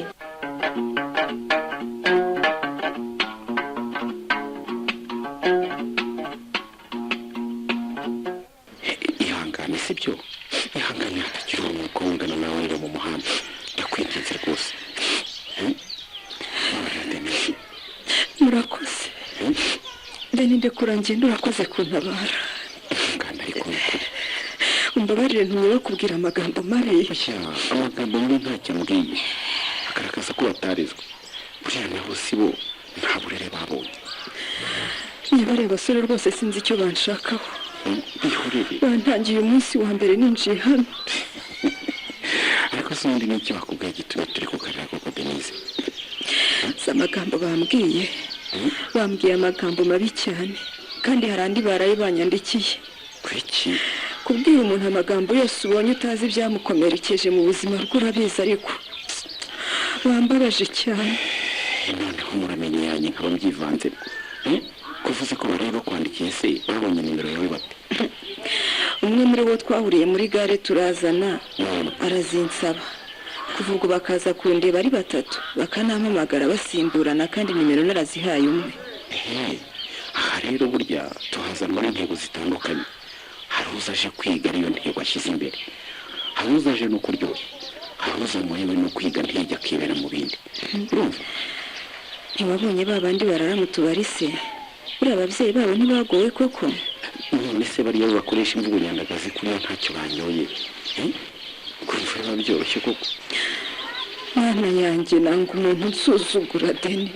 Ihangane sibyo, ihangane hatagira uwo mukongana nawe ngo mu muhanda, ndakwinginze rwose. Mbabarira Denise. Murakoze Deni, ndekura ngende, urakoze kuntabara. Ihangane ariko ni ukuri. Umbabarire ntumye bakubwira amagambo mabi. Oya, amagambo mabi ntacyo ambwiye, agaragaza ko batarizwe. Buriya nabo si bo, nta burere babonye. Niba ari abasore rwose sinzi icyo banshakaho. Ihorere. Bantangiye umunsi wa mbere ninjiye hano. Ariko se ubundi n'iki bakubwiye gituma turi kukarira koko Denise? Si amagambo bambwiye, bambwiye amagambo mabi cyane, kandi hari andi baraye banyandikiye. Kuki? Kubwira umuntu amagambo yose ubonye utazi ibyamukomerekeje mu buzima bwe urabizi, ariko bambabaje cyane. Noneho muramenye yanjye nkaba mbyivanzemo. Kuvuze ko baraye bakwandikiye se babonye nimero yawe bate? Umwe muri bo twahuriye muri gare turazana arazinsaba, kuva ubwo bakaza kundeba ari 3 bakanampamagara basimburana, kandi nimero narazihaye umwe. Aha rero burya tuhazanwa n'intego zitandukanye. Hari uza aje kwiga ariyo ntego ashyize imbere, hari uza aje no kuryoshya, hari uza muhewe no kwiga ntijya akibera mu bindi. Urumva? Ntiwabonye ba bandi barara mu tubari se? Buriya ababyeyi babo ntibagowe koko? None se bariya bakoresha imvugo nyandagazi kuriya ntacyo banyoye? Kumva biba byoroshye koko? Mwana yanjye, nanga umuntu unsuzugura Deni,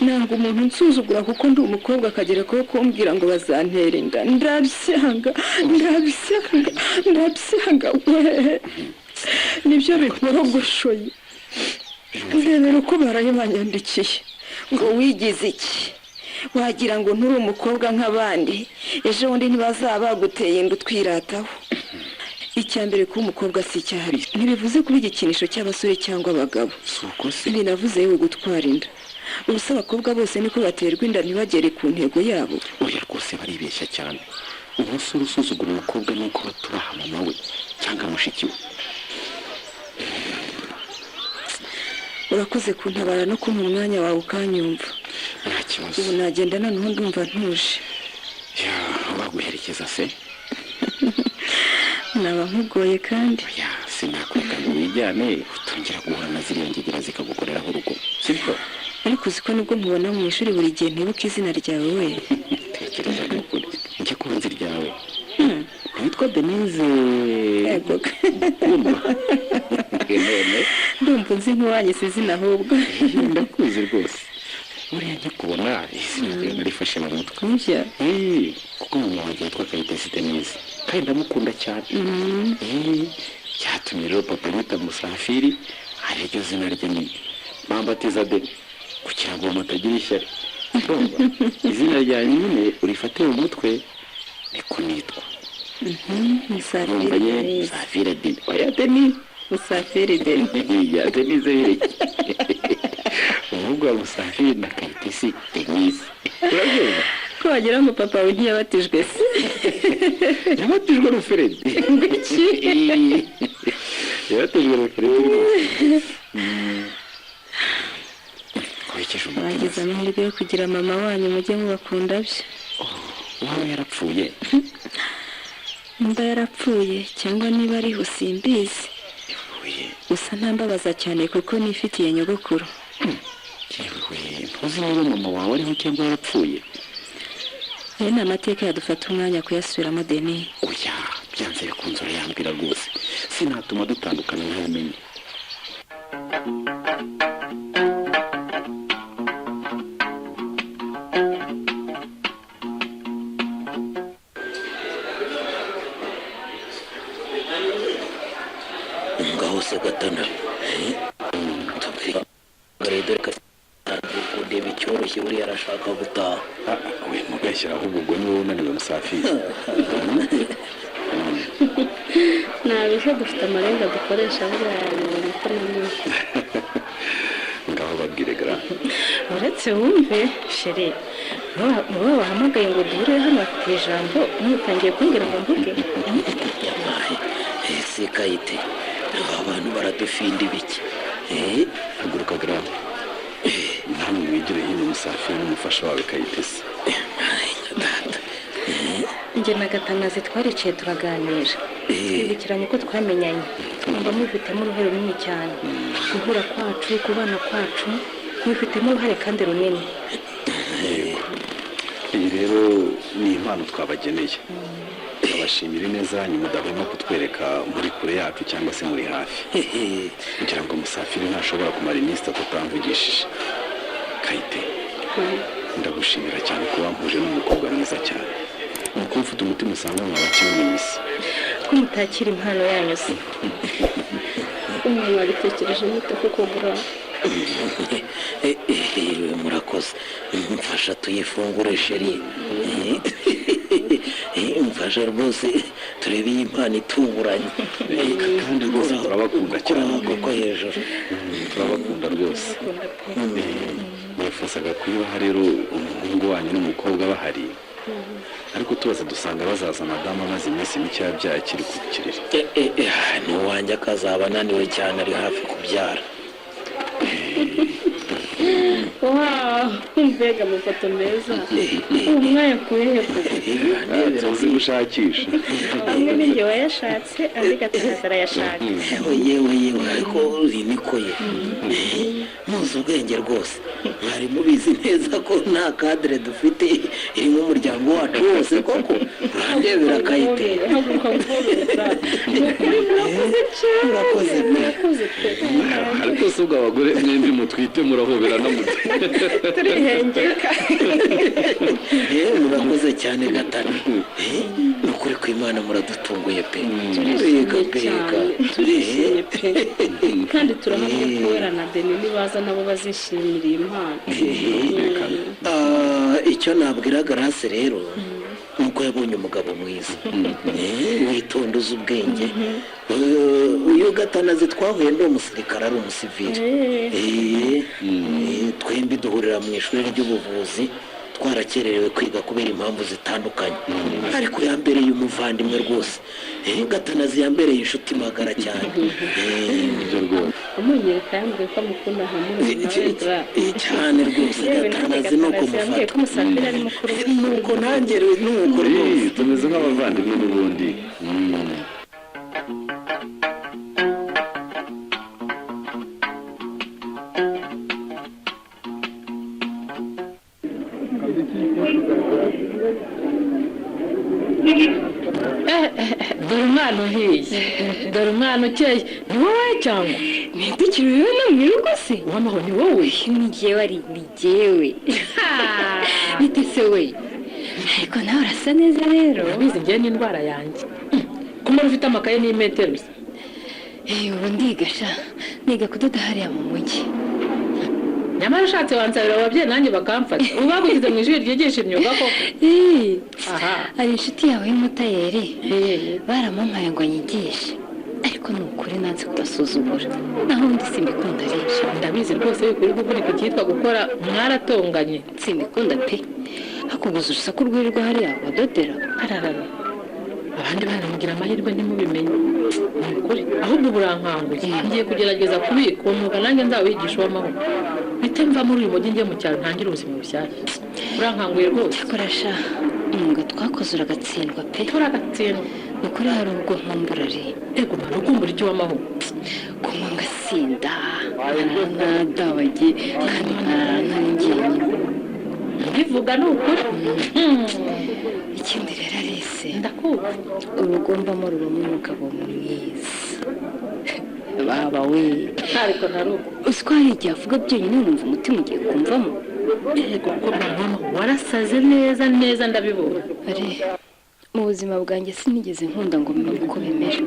nanga umuntu unsuzugura kuko ndi umukobwa akagera kuko kumbwira ngo bazantera inda. Ndabyanga, ndabyanga, ndabyanga we, nibyo binkorogoshoye. Ndebera uko baraye banyandikiye ngo wigize iki, wagira ngo nturi umukobwa nk'abandi, ejo bundi ntibazaba baguteye inda utwirataho. Icya mbere kuba umukobwa si icyaha, ntibivuze kuba igikinisho cy'abasore cyangwa abagabo. Binavuze yewe gutwara inda. Ubusa abakobwa bose niko baterwa inda ntibagere ku ntego yabo. Oya rwose baribeshya cyane. Umusore usuzugura umukobwa ni uko batubaha mama we cyangwa mushiki we. Urakoze kuntabara no kumpa umwanya wawe ukanyumva. Nta kibazo. Ubu nagenda noneho ndumva ntuje. Ya, baguherekeza se? Naba nkugoye kandi. Oya, sinakureka ngo wijyane utongera guhura na ziriya ngegera zikagukoreraho urugo, sibyo? Ariko uzi ko nubwo nkubona mu ishuri buri gihe ntibuka izina ryawe we. Tekereza ni ukuri njye kunzi ryawe. Witwa Denise. Yego. Kumva. None ndumva unzi nk'uwanyise izina ahubwo. Ndakuzi rwose. Buriya nkikubona izina ryawe narifashe mu mutwe. Nibyo. Kuko mama wanjye yitwa Kayitesi Denise kandi ndamukunda cyane. Cyatumye rero papa anyita Musafiri, ariryo zina rye nyine, bambatiza Deni kugira ngo mama atagira ishyari. Urumva? Izina ryanjye nyine urifate mu mutwe, niko nitwa. Musafiri. Urumva ye? Denise. Musafiri Deni, oya, Deni. Musafiri Deni. Ya Denise bireke, umuhungu wa Musafiri na Kayitesi Denise, urabyumva? Ko wagira ngo papa wawe ntiyabatijwe se? Yabatijwe Ruferedi. Ngwiki? Yabatijwe Ruferedi rwose. Nkurikije umutima. Bagize amahirwe yo kugira mama wanyu, mujye mubakunda byo. Uwawe yarapfuye? Nimba yarapfuye cyangwa niba ariho simbizi. Oye. Gusa ntambabaza cyane kuko nifitiye nyogokuru. Yewe, ntuzi niba mama wawe ariho cyangwa yarapfuye? Ayo ni amateka yadufata umwanya kuyasubiramo, Deni. Oya, byanze bikunze urayambwira rwose, sinatuma dutandukana ntamenye. Ngaho se Gatana, tubwire dore katangiye kundeba icyoroshye, buriya arashaka gutaha. We mubeshyira, ahubwo ubwo ni wowe unaniwe, Musafiri. Ntabeshya, dufite amarenga dukoresha, buriya yabibonye ko naniwe. Ngaho babwire gara. Uretse wumve chéri, muba bahamagaye ngo duhure hano bafite ijambo, none utangiye kumbwira ngo mvuge. Yabaye ese Kayite, aba bantu baradufinda ibiki? Haguruka gara, namwe mwigire hino, Musafiri n'umufasha wawe Kayitesi. Data. Njye na Gatanazi twaricaye turaganira, twibukiranya uko twamenyanye, twumva mubifitemo uruhare runini cyane. Guhura kwacu, kubana kwacu, mubifitemo uruhare kandi runini. Iyi rero ni impano twabageneye, turabashimira ineza yanyu mudahwema kutwereka muri kure yacu cyangwa se muri hafi, kugira ngo Musafiri ntashobora kumara iminsi 3 utamvugishije. Kayite, ndagushimira cyane ko wampuje n'umukobwa mwiza cyane, ni uko mfite umutima usanga mu bakiri mu isi. Ko mutakira impano yanyu se? Ubu mwabitekereje mute kuko gura? Murakoze, mfasha tuyifungure chéri, mfasha rwose turebe iyi mpano itunguranye. Kandi rwose turabakunda cyane. Koko hejuru. Turabakunda rwose. Nifuzaga kuyibaha rero umuhungu wanyu n'umukobwa bahari, ariko tubaza dusanga bazaza madamu amaze iminsi mike yabyaye akiri ku kiriri. N'uwanjye akazaba ananiwe cyane ari hafi kubyara. Wow, mbega amafoto meza! Ubu mwayakuye he koko? Tuzi gushakisha. Amwe ni njye wayashatse, andi Gatanazi arayashaka. Yewe yewe yewe, ariko uri niko ye, muzi ubwenge rwose, mwari mubizi neza ko nta cadre dufite irimo umuryango wacu wose koko, urandebera akayitera. Haguruka nguhobera. Ni ukuri murakoze cyane. Murakoze pe. Murakoze pe. Ariko si ubwo abagore mwembi mutwite murahoberana mute? Turihengeka. Murakoze cyane Gatana. Ni ukuri ku Imana muradutunguye pe. Turishimye Mbega mbega. cyane, turishimye pe, kandi turahamya ko Wera na Deni nibaza nabo bazishimira iyi mpano. Ah, icyo nabwira Garase rero ni uko yabonye umugabo mwiza, witonda, uzi ubwenge. Uyu Gatanazi twahuye ndi umusirikare, ari umusivili. Twembi duhurira mu ishuri ry'ubuvuzi, twarakererewe kwiga kubera impamvu zitandukanye, ariko yambereye umuvandimwe rwose. Gatanazi yambereye inshuti magara cyane. Nibyo rwose. Amunyereka yambwiye ko amukunda nka murumuna we Gra. Cyane rwose. Yewe nanjye Gatanazi ni uko Gatanazi yambwiye ko mufata Musafiri ari mukuru we. Nuko nanjye nuko rwose. Tumeze nk'abavandimwe n'ubundi. Dore umwana uhiye, dore umwana ukeye, ni wowe cyangwa? Ntitukiri rero mu rugo se? Uwamahoro, ni wowe? Ni jyewe, ari ni jyewe. Bite se we? Ariko nawe urasa neza rero. Urabizi, njyewe n'indwara yanjye kumara ufite amakaye n'imetero se? Ubu ndiga sha, niga kudoda hariya mu mujyi. Nyamara ushatse wansabira ababyeyi nanjye bakamfata. Ubu bagushyize mu ishuri ryigisha imyuga koko? Aha. Hari inshuti yawe y'umutayeri, baramumpaye ngo anyigishe, ariko ni ukuri nanze kubasuzugura, naho ubundi simbikunda rero. Ndabizi rwose, bikuri kuvunika icyitwa gukora mwaratonganye. Simbikunda pe, hakuguza urusaku rwirirwa hariya badodera. Ararara, abandi bana mugira amahirwe ntimubimenye, ni ukuri. Ahubwo burankanguye, ngiye kugerageza kubika uwo mwuga nanjye nzawigisha uw'amahoro, mpite mva muri uyu mujyi njye mu cyaro ntangire ubuzima bushyashya. Urankanguye rwose. Cyakora sha, umwuga twakoze uragatsindwa pe. Turagatsindwa. Ni ukuri hari ubwo nkumbura ari. Ego mwana, ukumbura icyo w'amahoro? Kunywa ngasinda, nkarara nadabagiye, kandi nkarara ntari njyenyine. Mbivuga ni ukuri. Ikindi rero Alice, ndakumva. Urugo mbamo rubamo umugabo mwiza, baba we. Ariko narugo. Uzi ko hari igihe avuga byonyine nkumva umutima ugiye kumvamo? Yego, kuko mama warasaze neza neza, ndabibona. Ari mu buzima bwanjye sinigeze nkunda ngo menye uko bimera,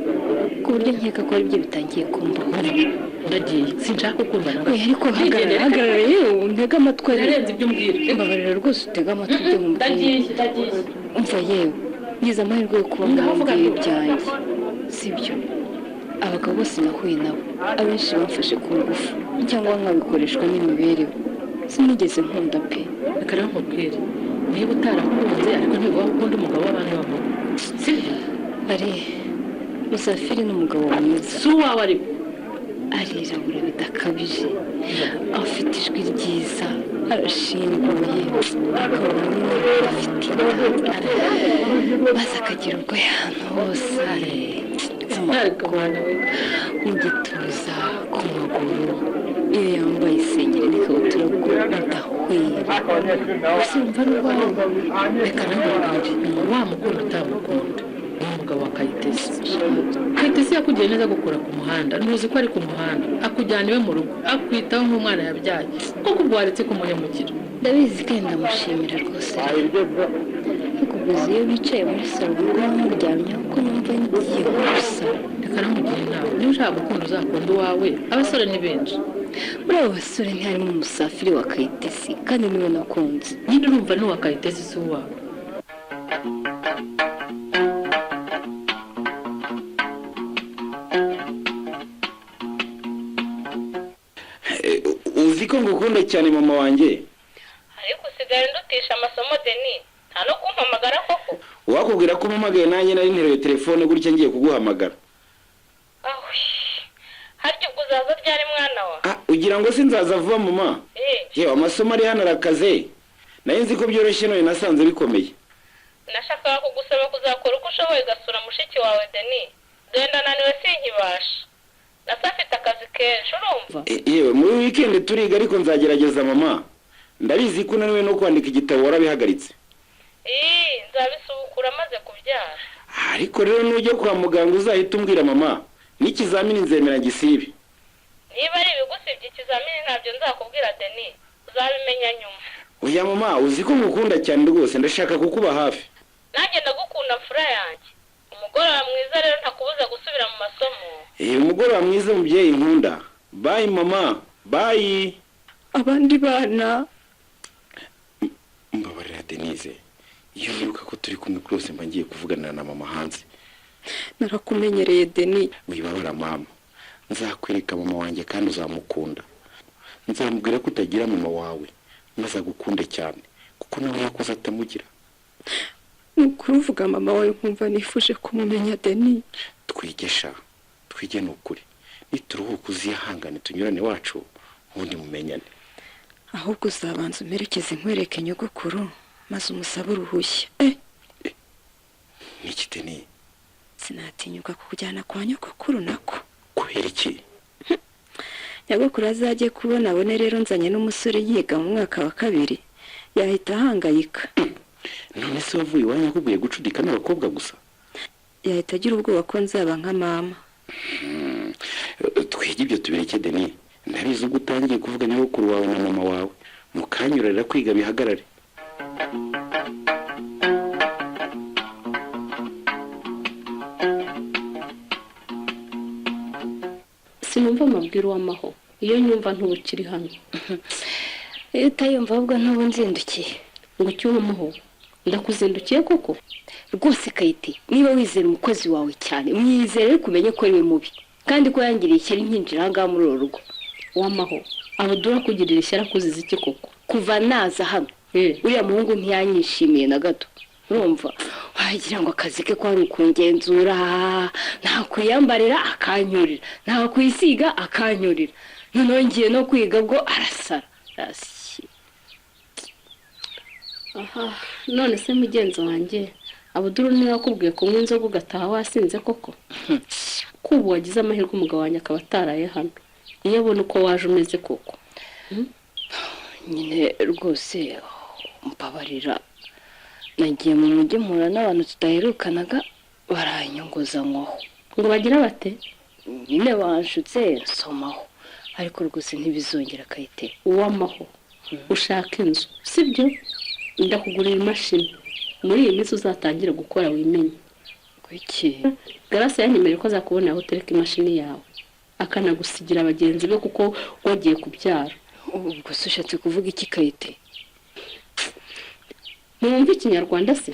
ku buryo nkeka ko aribyo bitangiye kumbaho. Ndagiye, sinshaka kumva na. Oya, ariko hagarara, hagarara yewe, untege amatwi ari. Narenze ibyo umbwira. Mbabarira rwose, utege amatwi ibyo nkubwira. Ndagiye, ndagiye. Umva yewe, ngize amahirwe yo kuba Ngaho vuga. mu ibyanjye sibyo. Abagabo bose nahuye nabo, abenshi bamfashe ku ngufu cyangwa nkabikoreshwa n'imibereho. Sinigeze nkunda pe. Reka rero nkubwire, niba utarakunze ariko ntibivuga ko ukunda umugabo w'abandi b'amahoro, sibyo? Ari Musafiri ni umugabo mwiza. Si uwawe ariko. Arirabura bidakabije, afite ijwi ryiza, arashinguye, akaba munini, afite inda, maze akagira ubwoya ahantu hose, Ariko mwana we. Mu gituza, ku maguru, iyo yambaye isengeri n'ikabutura bwo bidahwera. Gusa wumva ari uwawe? Reka nawe nkubwire, wamukunda utamukunda, ni umugabo wa Kayitesi. Kayitesi yakugiriye neza gukura ku muhanda, ntuzi ko ari ku muhanda, akujyana iwe mu rugo, akwitaho nk'umwana yabyaye. Kuko ubwo waretse kumuhemukira. Ndabizi kandi ndamushimira rwose, ariko gusa iyo bicaye muri salo ubwo bamuryamyeho ko numva ngiye gusa. Reka namugire inama, niba ushaka gukunda uzakunda uwawe, abasore ni benshi. Muri abo basore ntiharimo Umusafiri wa Kayitesi, kandi niwe nakunze. Nyine urumva ni uwa Kayitesi, si uwawe. Uzi ko ngukunda cyane, mama wanjye. Ariko usigaye ndutisha amasomo, Deni, nta no kumpamagara koko. Uwakubwira ko umpamagaye nanjye nari nteruye telefone gutya ngiye kuguhamagara. Ahwi, harya ubwo uzaza ryari, mwana wa? Ah, ugira ngo sinzaza vuba, mama? Yewe, amasomo ari hano arakaze. Nari nzi ko byoroshye, none nasanze bikomeye. Nashakaga kugusaba kuzakora uko ushoboye ugasura mushiki wawe, Deni. Dore ndananiwe sinkibasha, nase afite akazi kenshi, urumva. Yewe, muri weekend turiga, ariko nzagerageza, mama. Ndabizi ko unaniwe no kwandika igitabo warabihagaritse. Ii, nzabisubukura amaze kubyara. Ariko rero nujya kwa muganga uzahita umbwira, mama, n'ikizamini nzemera ngisibe. Niba ari ibigusibye ikizamini ntabyo nzakubwira, Deni, uzabimenya nyuma. Oya mama, uzi ko ngukunda cyane rwose, ndashaka kukuba hafi. Nanjye ndagukunda, mfura yanjye. Umugoroba mwiza rero, ntakubuza gusubira mu masomo. Umugoroba mwiza, mubyeyi nkunda. Bye mama, bye. Abandi bana. Mbabarira Denise, iyo nibuka ko turi kumwe rwose mba ngiye kuvuganira na mama hanze. Narakumenyereye, Deni. Wibabara mama, nzakwereka mama wanjye kandi uzamukunda. Nzamubwira ko utagira mama wawe maze agukunde cyane, kuko nawe yakuze atamugira. Ni ukuri uvuga mama wawe nkumva nifuje kumumenya, Deni. Twigesha, twige, ni ukuri. Nituruhuka uzihangane tunyurane wacu, ubundi mumenyane. Ahubwo uzabanza umperekeze nkwereke nyogokuru, maze umusabe uruhushya, eh. Niki, Deni? Sinatinyuka kukujyana kwa nyogokuru nako. Kubera iki? Nyogokuru azajye kubona abone rero nzanye n'umusore yiga mu mwaka wa kabiri, yahita ahangayika. None se wavuye iwanyu akubwiye gucudika n'abakobwa gusa? Yahita agira ubwoba ko nzaba nka mama. Twige ibyo tubireke Deni. Ndabizi ubwo utangiye kuvuga nyogokuru wawe na mama wawe, mukanyurarira kwiga bihagarare. Sinumva amabwire uw'amaho, iyo nyumva ntubukiri hano. Iyo utayumva ahubwo ntuba unzindukiye. Ngo icyo uw'amaho, ndakuzindukiye koko? Rwose Kayite, niba wizera umukozi wawe cyane, mwizere, ariko umenye ko ari we mubi kandi ko yangiriye ishyari nkinjira aha ngaha muri uru rugo. Uw'amaho, Abudura akugirira ishyari akuziza iki koko? Kuva naza hano, uriya muhungu ntiyanyishimiye na gato. Urumva wagira ngo akazi ke ko ari ukungenzura. Ntakwiyambarira akanyurira, ntakwisiga akanyurira, noneho ngiye no kwiga bwo arasara. Arasyi. Aha, none se mugenzi wanjye, Abuduru niwe wakubwiye kunywa inzoga ugataha wasinze koko? Ko ubu wagize amahirwe umugabo wanjye akaba ataraye hano, iyo abona uko waje umeze koko? Nyine rwose mbabarira, nagiye mu mujyi mpura n'abantu tudaherukanaga, baranyongoza nkoho. Ngo bagira bate? Nyine banshutse nsomaho, ariko rwose ntibizongera Kayite. Uw'amaho, ushaka inzu sibyo? Ndakugurira imashini muri iyi minsi, uzatangire gukora wimenye. Kuki? Garasi yanyemereye ko azakubonera aho utereka imashini yawe, akanagusigira bagenzi be kuko wagiye kubyara. Ubwo se ushatse kuvuga iki Kayite? Ntiwumva ikinyarwanda se?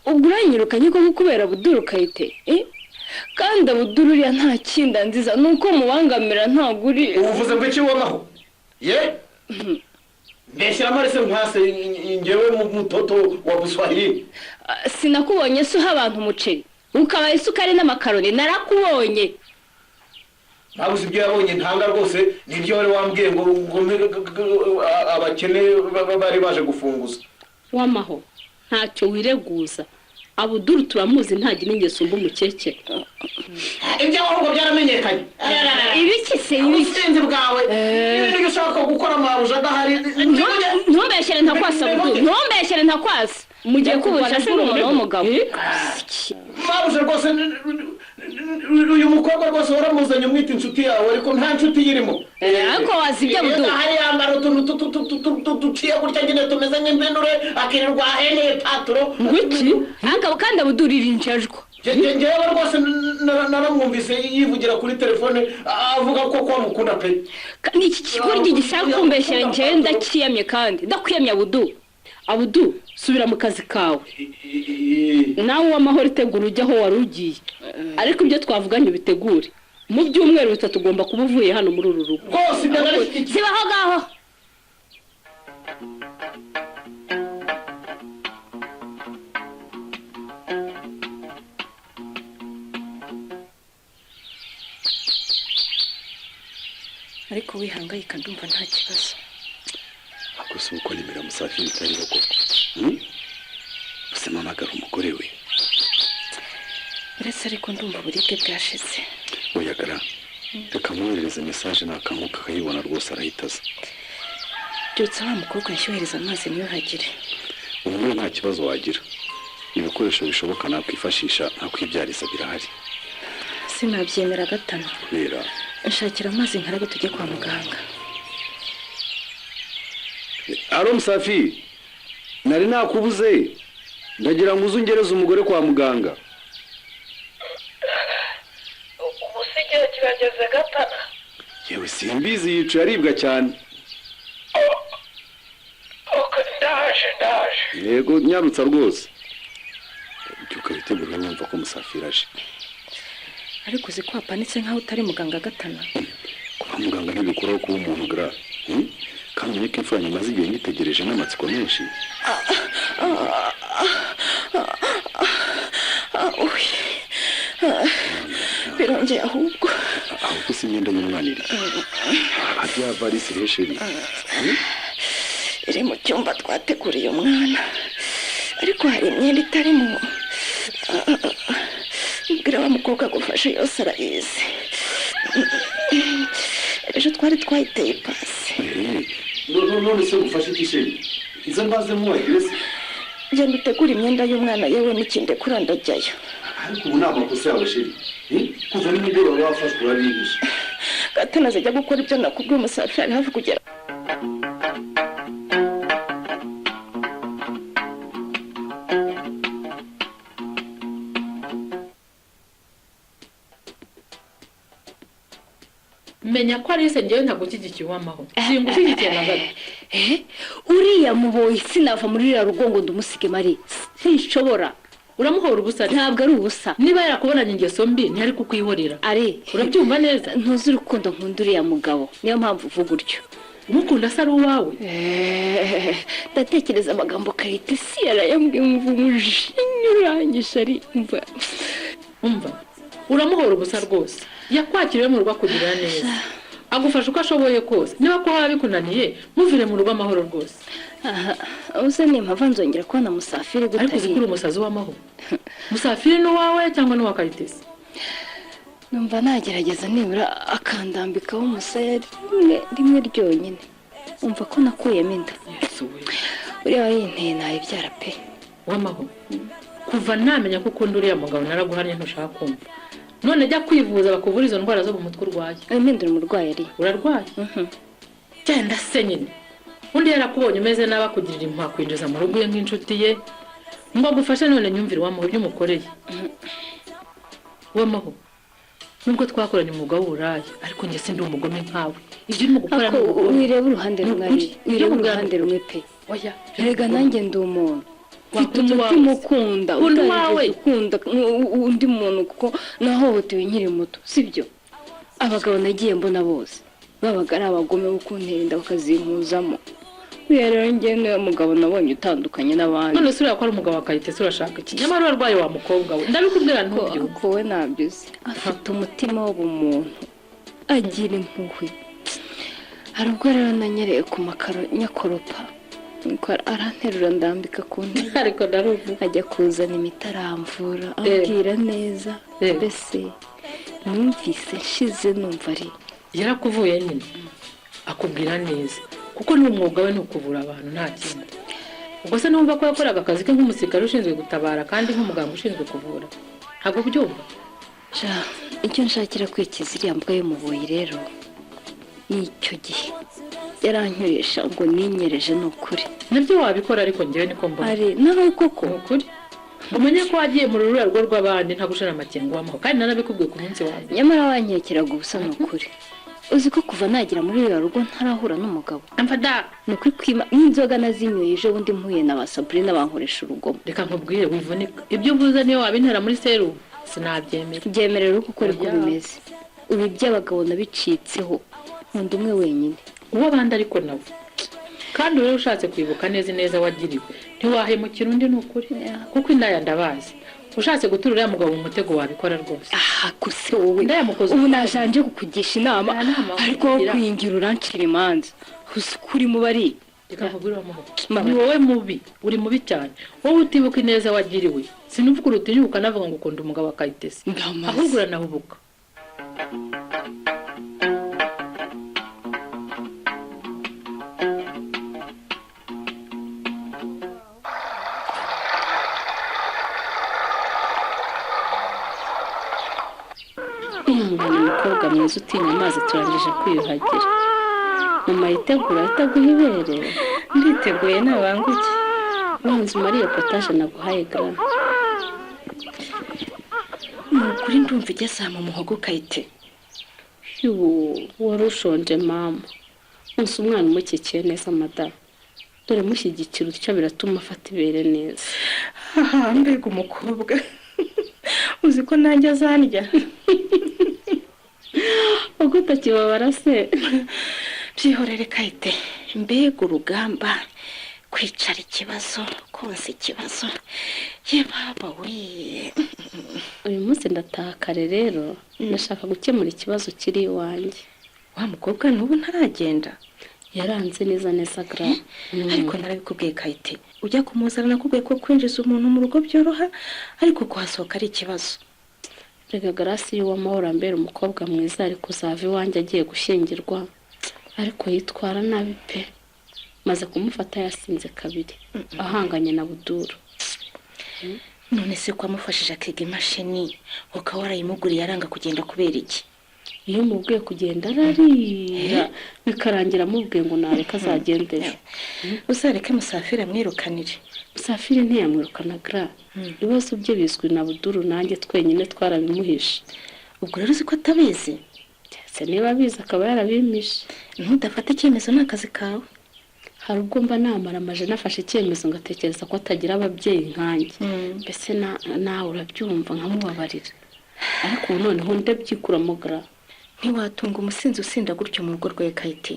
Ubwo uranyirukanye koko kubera Abuduru Kayite, eh? Kandi Abuduru uriya nta kinda nziza, ni uko mubangamira, ntabwo uri. Ubuvuze ngo iki womaho ye? Mbeshyira amarese nkwase ngewe mutoto wa buswahili. Ah, sinakubonye se uha abantu umuceri, ukabaha isukari n'amakaroni? Narakubonye. Ntabwo ibyo yabonye ntanga rwose, nibyo wari wambwiye ngo abakene bari baje gufunguza. W'amaho, ntacyo wireguza. Abuduru turamuzi, ntagira ingeso mbi umukekere. Ibyo ahubwo byaramenyekanye. Ibiki se, ibiki? Ubusinzi bwawe n'ibintu byo ushaka gukora amabuja adahari. Ntumbeshyere ntakwasa, Abuduru, ntumbeshyere ntakwasa. Mugiye Ndakubusha kurwana se uri umuntu w'umugabo? Mabuja rwose, uyu mukobwa rwose waramuzanye umwita inshuti yawe, ariko nta nshuti irimo. Ariko wazi ibyo, Abuduru? Ahari yambara utuntu duciye gutya nyine tumeze nk'impenure, akirirwa aheneye paturo. Ngwiki? Ariko kandi Abuduru irinjajwa. Ngewe rwose naramwumvise yivugira kuri telefone avuga ko amukunda pe. Ni iki kigoryi gishaka kumbeshyera? Njyewe ndakiyamye kandi ndakwiyamye, Abudu. Abudu, subira mu kazi kawe. Nawe uw'amahoro, itegura ujya aho wari ugiye, ariko ibyo twavuganye ubitegure. Mu byumweru 3 ugomba kuba uvuye hano muri uru rugo. Rwose ibyo narishyigikiye. Ziba aho ngaho. Ariko wihangayika, ndumva nta kibazo. Ahubwo si uko nimero ya Musafiri itariho koko? Gusa mpamagara umugore we. Uretse ariko ndumva uburibwe bwashize. Oyagara, reka mwoherereze message, nakanguka akayibona rwose arahita aza. Byutsa wa mukobwa nshyuhiriza amazi niyuhagire. Ubu nawe nta kibazo wagira, ibikoresho bishoboka nakwifashisha nakwibyariza birahari. Sinabyemera gatanu. Kubera? Nshakira amazi nkarabe tujye kwa muganga. Allo Musafi, nari nakubuze, ndagira ngo uze ungereze umugore kwa muganga. Ubu se igihe kirageze gatana? Yewe, simbizi, yicaye aribwa cyane. Ndaje, ndaje. Yego, nyarutsa rwose, byuka witegura, numva ko Musafiri aje. Ariko uzi ko wapanitse nkaho utari muganga gatana? Kuba muganga ntibikuraho kuba umuntu gra. Kandi umenye ko imfura nyuma z'igihe nyitegereje n'amatsiko menshi. Birongeye ahubwo. Ahubwo si imyenda y'umwana iri hajya varisi resheri? Iri mu cyumba twateguriye umwana, ariko hari imyenda itarimo. Ubwira wa mukobwa agufashe yose, arayizi, ejo twari twayiteye ipasi. None se ngufashe iki chérie? Izo mbaze mwuhagire se? Genda utegure imyenda y'umwana, yewe n'ikindi kura ndajyayo. Ariko ubu ni amakosa yawe chérie. Kuva nimugoroba wafashwe urabihisha. Gatanazi ajya gukora ibyo nakubwiye, umusafiri ari hafi kugera. Menya ko Alice, ngewe ntagushyigikiye uw'amahoro, singushyigikiye na gato. Uriya muboyi sinava muri ruriya rugo ngo ndamusige mari, sinshobora. Uramuhora ubusa? Ntabwo ari ubusa. Niba yarakubonanye ingeso mbi, ntiyari kukwihorera. Ari urabyumva neza? Ntuzi urukundo nkunda uriya mugabo, niyo mpamvu uvuga utyo. Umukunda se ari uwawe? Ndatekereza amagambo Kayitesi yarayambwiye, umva umujinya urangije ari umva. Umva, uramuhora ubusa rwose. Yakwakiriwe mu rugo akugirira neza, agufasha uko ashoboye kose. Niba ko haba bikunaniye, muvire mu rugo amahoro rwose. Aha uze nimpava nzongera kubona Musafiri Ariko uzi ko uri gutari? umusazi w'amahoro. Musafiri ni uwawe cyangwa ni uwa Kayitesi? Numva nagerageza nibura akandambikaho umusaya rimwe rimwe ryonyine, umva ko nakuyemo inda. Yesu we! Uriya wayinteye nayibyara pe. W'amahoro, kuva namenya ko ukunda uriya mugabo naraguhannye, ntushaka kumva. None jya kwivuza bakuvura izo ndwara zo mu mutwe urwaye. Mpindura umurwayi ari. Urarwaye, genda se nyine. Undi yarakubonye umeze nabi, akugirira impuhwe, akwinjiza mu rugo iwe nk'inshuti ye ngo agufashe. None nyumvire uw'amahoro ibyo umukoreye. Uw'amahoro, nubwo twakoranye umwuga w'uburaya, ariko njye sindi umugome nkawe. Ibyo urimo gukora Ako ni ubugome. wireba uruhande Ni rumwe ukuri. ari wireba Ibyo uruhande rumwe pe. Oya. Erega nanjye ndi umuntu mfite Wakunda umutima uwawe se. ukunda Kunda uwawe. utarigeze ukunda undi muntu, kuko nahohotewe nkiri muto, sibyo? Abagabo nagiye mbona bose babaga ari abagome bo kuntera inda bakazimpuzamo. Uriya rero njye niwe mugabo nabonye utandukanye n'abandi. None se uriya ko ari umugabo wa Kayitesi, urashaka iki? Nyamara urarwaye wa mukobwa we, ndabikubwira ntubyumve. Ko we ntabyo uzi, afite umutima w'ubumuntu, agira impuhwe. Hari ubwo rero nanyereye ku makaro nyakoropa, nuko aranterura ndambika ku ntebe, Ariko ndaruzi. ajya kuzana imiti aramvura, ambwira neza. Mbese numvise nshize, numva ari Yarakuvuye nyine, akubwira neza kuko ni umwuga we, ni ukuvura abantu, nta kindi. Ubwo se numva ko yakoraga akazi ke nk'umusirikare ushinzwe gutabara kandi nk'umuganga ushinzwe kuvura, ntabwo ubyumva? Sha, icyo nshakira kwikiza iriya mbwa y'umuboyi rero ni icyo gihe yaranyoresha ngo ninyereje, ni ukuri. Nabyo wabikora, ariko ngewe niko mbona. Ari nawe koko. Ni ukuri, umenye ko wagiye mu rurura rwo rw'abandi nta gushira amakenga w'amahoro, kandi narabikubwiye ku munsi wa mbere. Nyamara wankekeraga ubusa, ni ukuri. Uzi ko kuva nagera muri ruriya rugo ntarahura n'umugabo? Amfada. Ni ukuri kwima n'inzoga nazinyoye ejo bundi mpuye na ba Sabrina bankoresha urugomo. Reka nkubwire, wivunika. Ibyo uvuze niyo wabintera muri serumu sinabyemera. Byemerera uko ukora uko Oya. bimeze. Ubu iby'abagabo nabicitseho, nkunda umwe wenyine. Uw'abandi ariko nawe kandi rero ushatse kwibuka neza ineza wagiriwe, ntiwahemukira undi, ni ukuri, kuko indaya ndabazi. Ushatse gutura uriya mugabo mu mutego wabikora rwose. Aha kose wowe. Ndayamukoze. Ubu najanje kukugisha inama, Nta nama ariko wowe wakugira. kwingira urancira imanza, uzi ko uri mu bari. Reka nkubwire uwamuhogo, Mama. ni wowe mubi, uri mubi cyane, wowe utibuka ineza wagiriwe. Sinuvuga urutinyuka ukanavuga ngo ukunda umugabo wa Kayitesi. Ndamaze. Ahubwo uranahubuka. Ihangane umukobwa mwiza, utinya amazi, turangije kwiyuhagira. Mama yitegura ataguha ibere. Nditeguye, nabanguke. Banza umare iyo potaje naguhaye garama. Ni ukuri ndumva igeze aha mu muhogo Kayite. Yubu wari ushonje mama. Unsa umwana umukikiye neza madamu, dore mushyigikira utyo biratuma afata ibere neza. Haha, mbega umukobwa, uzi ko nanjye azandya? Ubwo utakibabara se? Byihorere Kayite, mbega urugamba! Kwicara ikibazo, konsa ikibazo, ye baba we! Uyu munsi ndataha kare rero, ndashaka gukemura ikibazo kiri iwanjye. Wa mukobwa n'ubu ntaragenda? Yaranze neza neza gara. Ariko narabikubwiye Kayite, ujya kumuzana nakubwiye ko kwinjiza umuntu mu rugo byoroha, ariko kuhasohoka ari ikibazo. Reka Garasi y'uwamahoro ambera umukobwa mwiza, ari kuzava iwanjye agiye gushyingirwa, ariko yitwara nabi pe. Maze kumufata yasinze kabiri ahanganye na Buduru. None se ko wamufashije akiga imashini, ukaba warayimuguriye, aranga kugenda kubera iki? Iyo umubwiye kugenda ararira, bikarangira amubwiye ngo nareke azagende ejo. Uzareke Musafiri amwirukanire. Musafiri ntiyamwirukana gra. Ibibazo bye bizwi na Buduru nanjye twenyine, twarabimuhishe. Ubwo rero uzi ko atabizi? Keretse niba abizi akaba yarabimishe. Ntudafate icyemezo, ni akazi kawe. Hari ubwo mba namara amaje nafashe icyemezo, ngatekereza ko atagira ababyeyi nkanjye, mbese nawe urabyumva, nkamubabarira, ariko ubu noneho ndabyikuramo gra. Ntiwatunga umusinzi usinda gutyo mu rugo rwawe, Kayiti.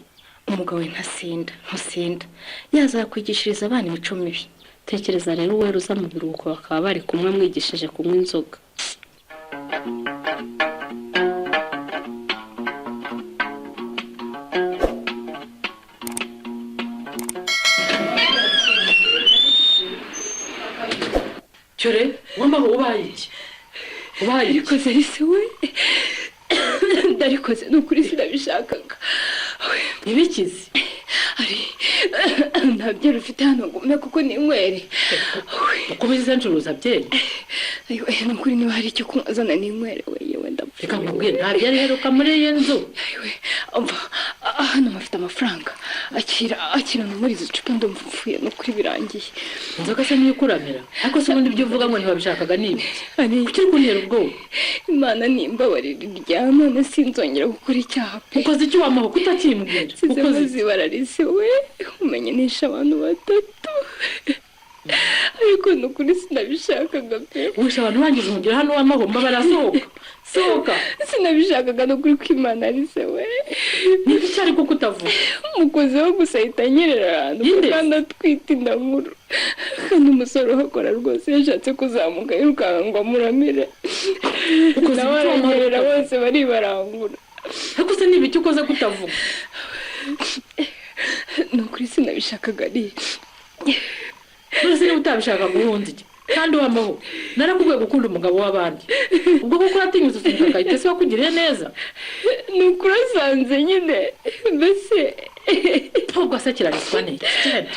Umugabo we ntasinda, ntusinda, yazakwigishiriza abana imico mibi. Tekereza rero uwera uza mu biruhuko bakaba bari kumwe, amwigishije kunywa inzoga. Cyore wambaho, ubaye iki? Ubaye iki? Arikoze ari we, ndarikoze, ni ukuri sinabishakaga. Ibikizi? Ari nta byeri ufite hano ngo umpe kuko ninywere? Ukomeze ncuruza byeri. Ayiwe, ni ukuri niba hari icyo kunywa zana ninywere we, yewe ndapfuye. Reka nkubwire, nta byeri iheruka muri iyi nzu. Ayiwe, umva, hano mafite amafaranga, akira, akira no muri izi cupa, ndumva mfuye, ni ukuri birangiye. Inzoga se niyo ikuramira? Ariko se ubundi ibyo uvuga ngo ntiwabishakaga ni ibiki? Ari Kuki uri kuntera ubwoba? Imana nimbabarira irya none, sinzongera gukora icyaha pe. Ukoze icyo wamaho kutakimbwira? Sizemo Ukoze iki? zibararize we, umenye nishe abantu batatu, ariko ni ukuri sinabishakaga pe. Wishe abantu urangije umugera hano wamaho, mbabara, sohoka, sohoka. Sinabishakaga, ni ukuri ko Imana arise we. Ni ibiki ariko kutavuga? Mukozeho gusa ahita anyerera ahantu. Inde? Kandi atwite inda nkuru, kandi umusore uhakora rwose yashatse kuzamuka yirukanka ngo amuramire. Ukoze Nawe ibiki wamaho aranyerera kutavuga? bose baribarangura. Ariko se ni ibiki ukoze kutavuga? Ni ukuri sinabishakaga ari. None se niba utabishaka guhunza iki? Kandi wamaho, narakubwiye gukunda umugabo w'abandi, ubwo kuko uratinyutse usunika Kayitesi wakugiriye neza. Ni ukuri asanze nyine mbese. Ntabwo se kirariswa n'iki? Genda.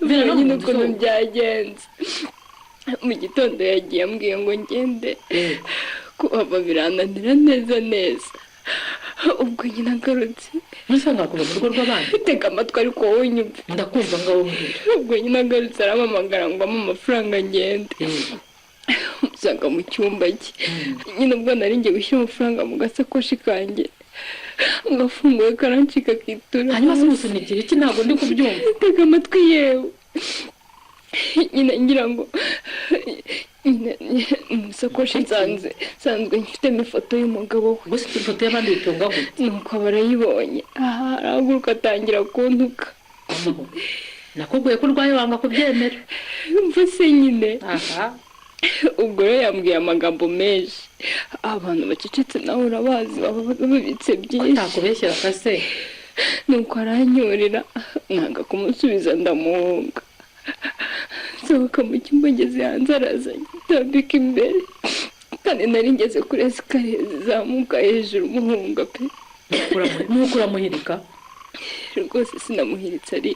Mvira no mu Nyine nzu. ukuntu byagenze, mu gitondo yagiye ambwiye ngo ngende, kuhava birananira neza neza. Ubwo nyine agarutse. Muri se ngakuva mu rugo rw'abandi? Tega amatwi ariko wowe unyumve. Ndakumva, ngaho mbwira. Ubwo nyine agarutse arampamagara ngo ampe amafaranga ngende, musanga mu cyumba cye. Nyine ubwo nari ngiye gushyira amafaranga mu gasakoshi kanjye, ngafunguye karancika kitura. Hanyuma se umusunikira iki? Ntabwo ndi kubyumva. Tega amatwi yewe. Nyine ngira ngo nyine mu isakoshi nsanzwe mfitemo ifoto y'umugabo we. Gusa ifoto y'abandi bitunga gute? Nuko barayibonye, aha arahaguruka atangira kuntuka. Wamaho, nakubwiye ko urwaye wanga kubyemera. Mva se nyine. Aha. Ubwo rero yambwiye amagambo menshi, abantu bacecetse nawe urabazi, baba babitse byinshi. Utakubeshyera kase. Nuko aranyurira, nanga kumusubiza, ndamuhunga, nsohoka mu cyumba, ngeze hanze araza anyitambika imbere, kandi nari ngeze kuri escalier zizamuka hejuru, muhunga pe. Nuko uramuhirika? Rwose sinamuhiritse, ari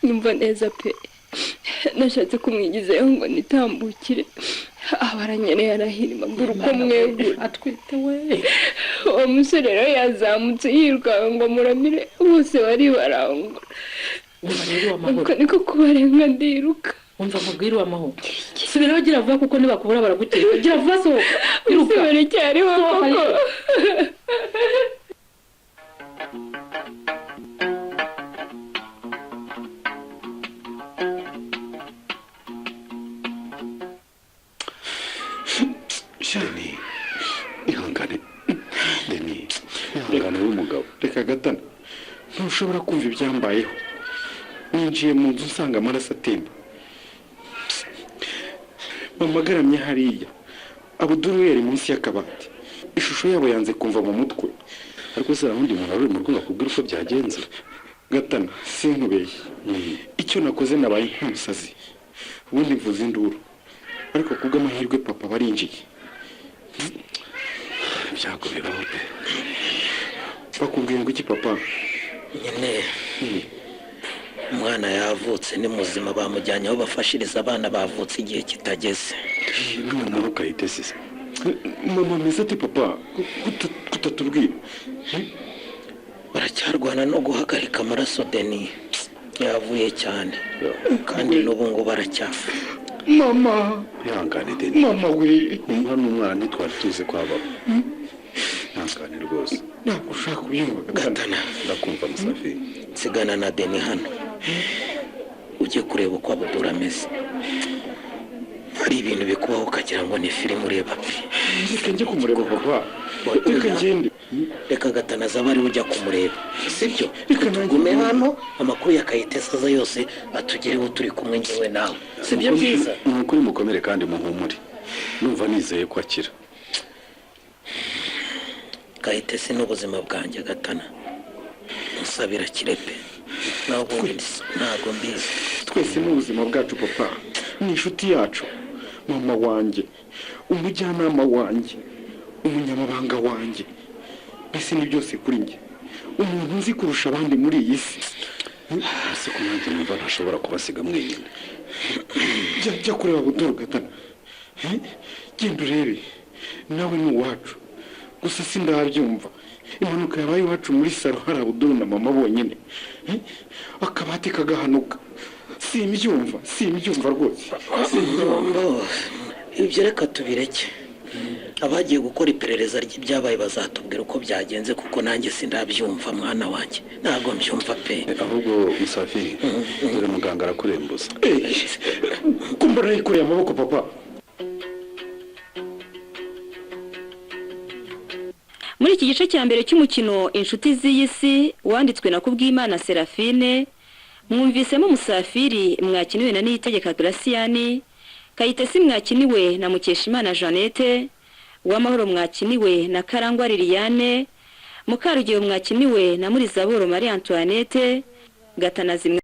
nyumva neza pe, nashatse kumwigizayo ngo nitambukire, aba aranyereye arahirima, mbura uko mwegura. Atwite we. Uwo musore rero yazamutse yirukanka ngo muramire, bose baribarangura. Umva rero uwamahoro. Uko niko kubarenga ndiruka. Umva nkubwire uwamahoro, subiraho, gira vuba, kuko nibakubura baraguteka. Gira vuba, sohoka, iruka. Baracyariho Sohoka, koko. Rero. Deni, ihangane Deni, ihangane w'umugabo. Reka Gatana, ntushobora kumva ibyambayeho. Ninjiye mu nzu nsanga amaraso atemba, mama agaramye hariya, Abuduru yari munsi y'akabati. Ishusho yabo yanze kumva mu mutwe. Ariko se hari undi muntu wari uri mu rugo ngo akubwire uko byagenze? Gatana, sinkubeshye, icyo nakoze nabaye nk'umusazi, ubundi mvuza induru, ariko kubw'amahirwe papa barinjiye. Ibyago bibaho pe. Bakubwiye ngo iki papa? Nyine. Umwana yavutse ni muzima, bamujyanye aho bafashiriza abana bavutse igihe kitageze. Noneho Kayitesi se? Mama ameze ate, papa, kutatubwira? Baracyarwana no guhagarika amaraso, Deni. Yavuye cyane kandi n'ubu ngo baracyafa. Mama! Ihangane, Deni. Mama we! Hano umwana ntitwari tuzi ko abaho. Ihangane rwose. Ntabwo ushaka kubyumva, Gatana. Gatana. Ndakumva, Musafiri. Nsigana na Deni hano, ujye kureba uko Abudura ameze. Hari ibintu bikubaho ukagira ngo ni filime ureba pe. Reka njye kumureba, papa, reka ngende. Reka Gatanaza abe ariwe ujya kumureba, sibyo? Reka nanjye Tugume hano, amakuru ya Kayitesi aza yose atugereho turi kumwe, njyewe nawe, sibyo byiza? Ni ukuri mukomere kandi muhumure, numva nizeye ko akira. Kayitesi n'ubuzima bwanjye, Gatana. Musabira kirepe, naho ubundi ntabwo mbizi. Twese ni ubuzima bwacu, papa. Ni inshuti yacu, mama wanjye, umujyanama wanjye, umunyamabanga wanjye, mbese ni byose kuri njye, umuntu nzi kurusha abandi muri iyi si. Ese ko nanjye numva ntashobora kubasiga mwenyine? Jya kureba Buduru, Gatana. Eh? Genda urebe, nawe ni uwacu. Gusa sindabyumva, impanuka yabaye iwacu muri salo hari Abuduru na mama bonyine. Eh? Akabati kagahanuka. Simbyumva, simbyumva rwose, simbyumva. Mbo, ibyo reka tubireke. Abagiye gukora iperereza ry'ibyabaye bazatubwira uko byagenze, kuko nanjye sindabyumva, mwana wanjye, ntabwo mbyumva pe. Ahubwo Musafiri, dore muganga arakurembuza. Ko mbona yikoreye amaboko, papa? Muri iki gice cya mbere cy'umukino Inshuti z'iyi si, wanditswe na Kubwimana Serafine, mwumvisemo Musafiri mwakiniwe na Niyitegeka Graciyani, Kayitesi mwakiniwe na Mukeshimana Jeannette, Uwamahoro mwakiniwe na Karangwa Liliane, Mukarugero mwakiniwe na Murizaboro Marie Antoinette, Gatanazi.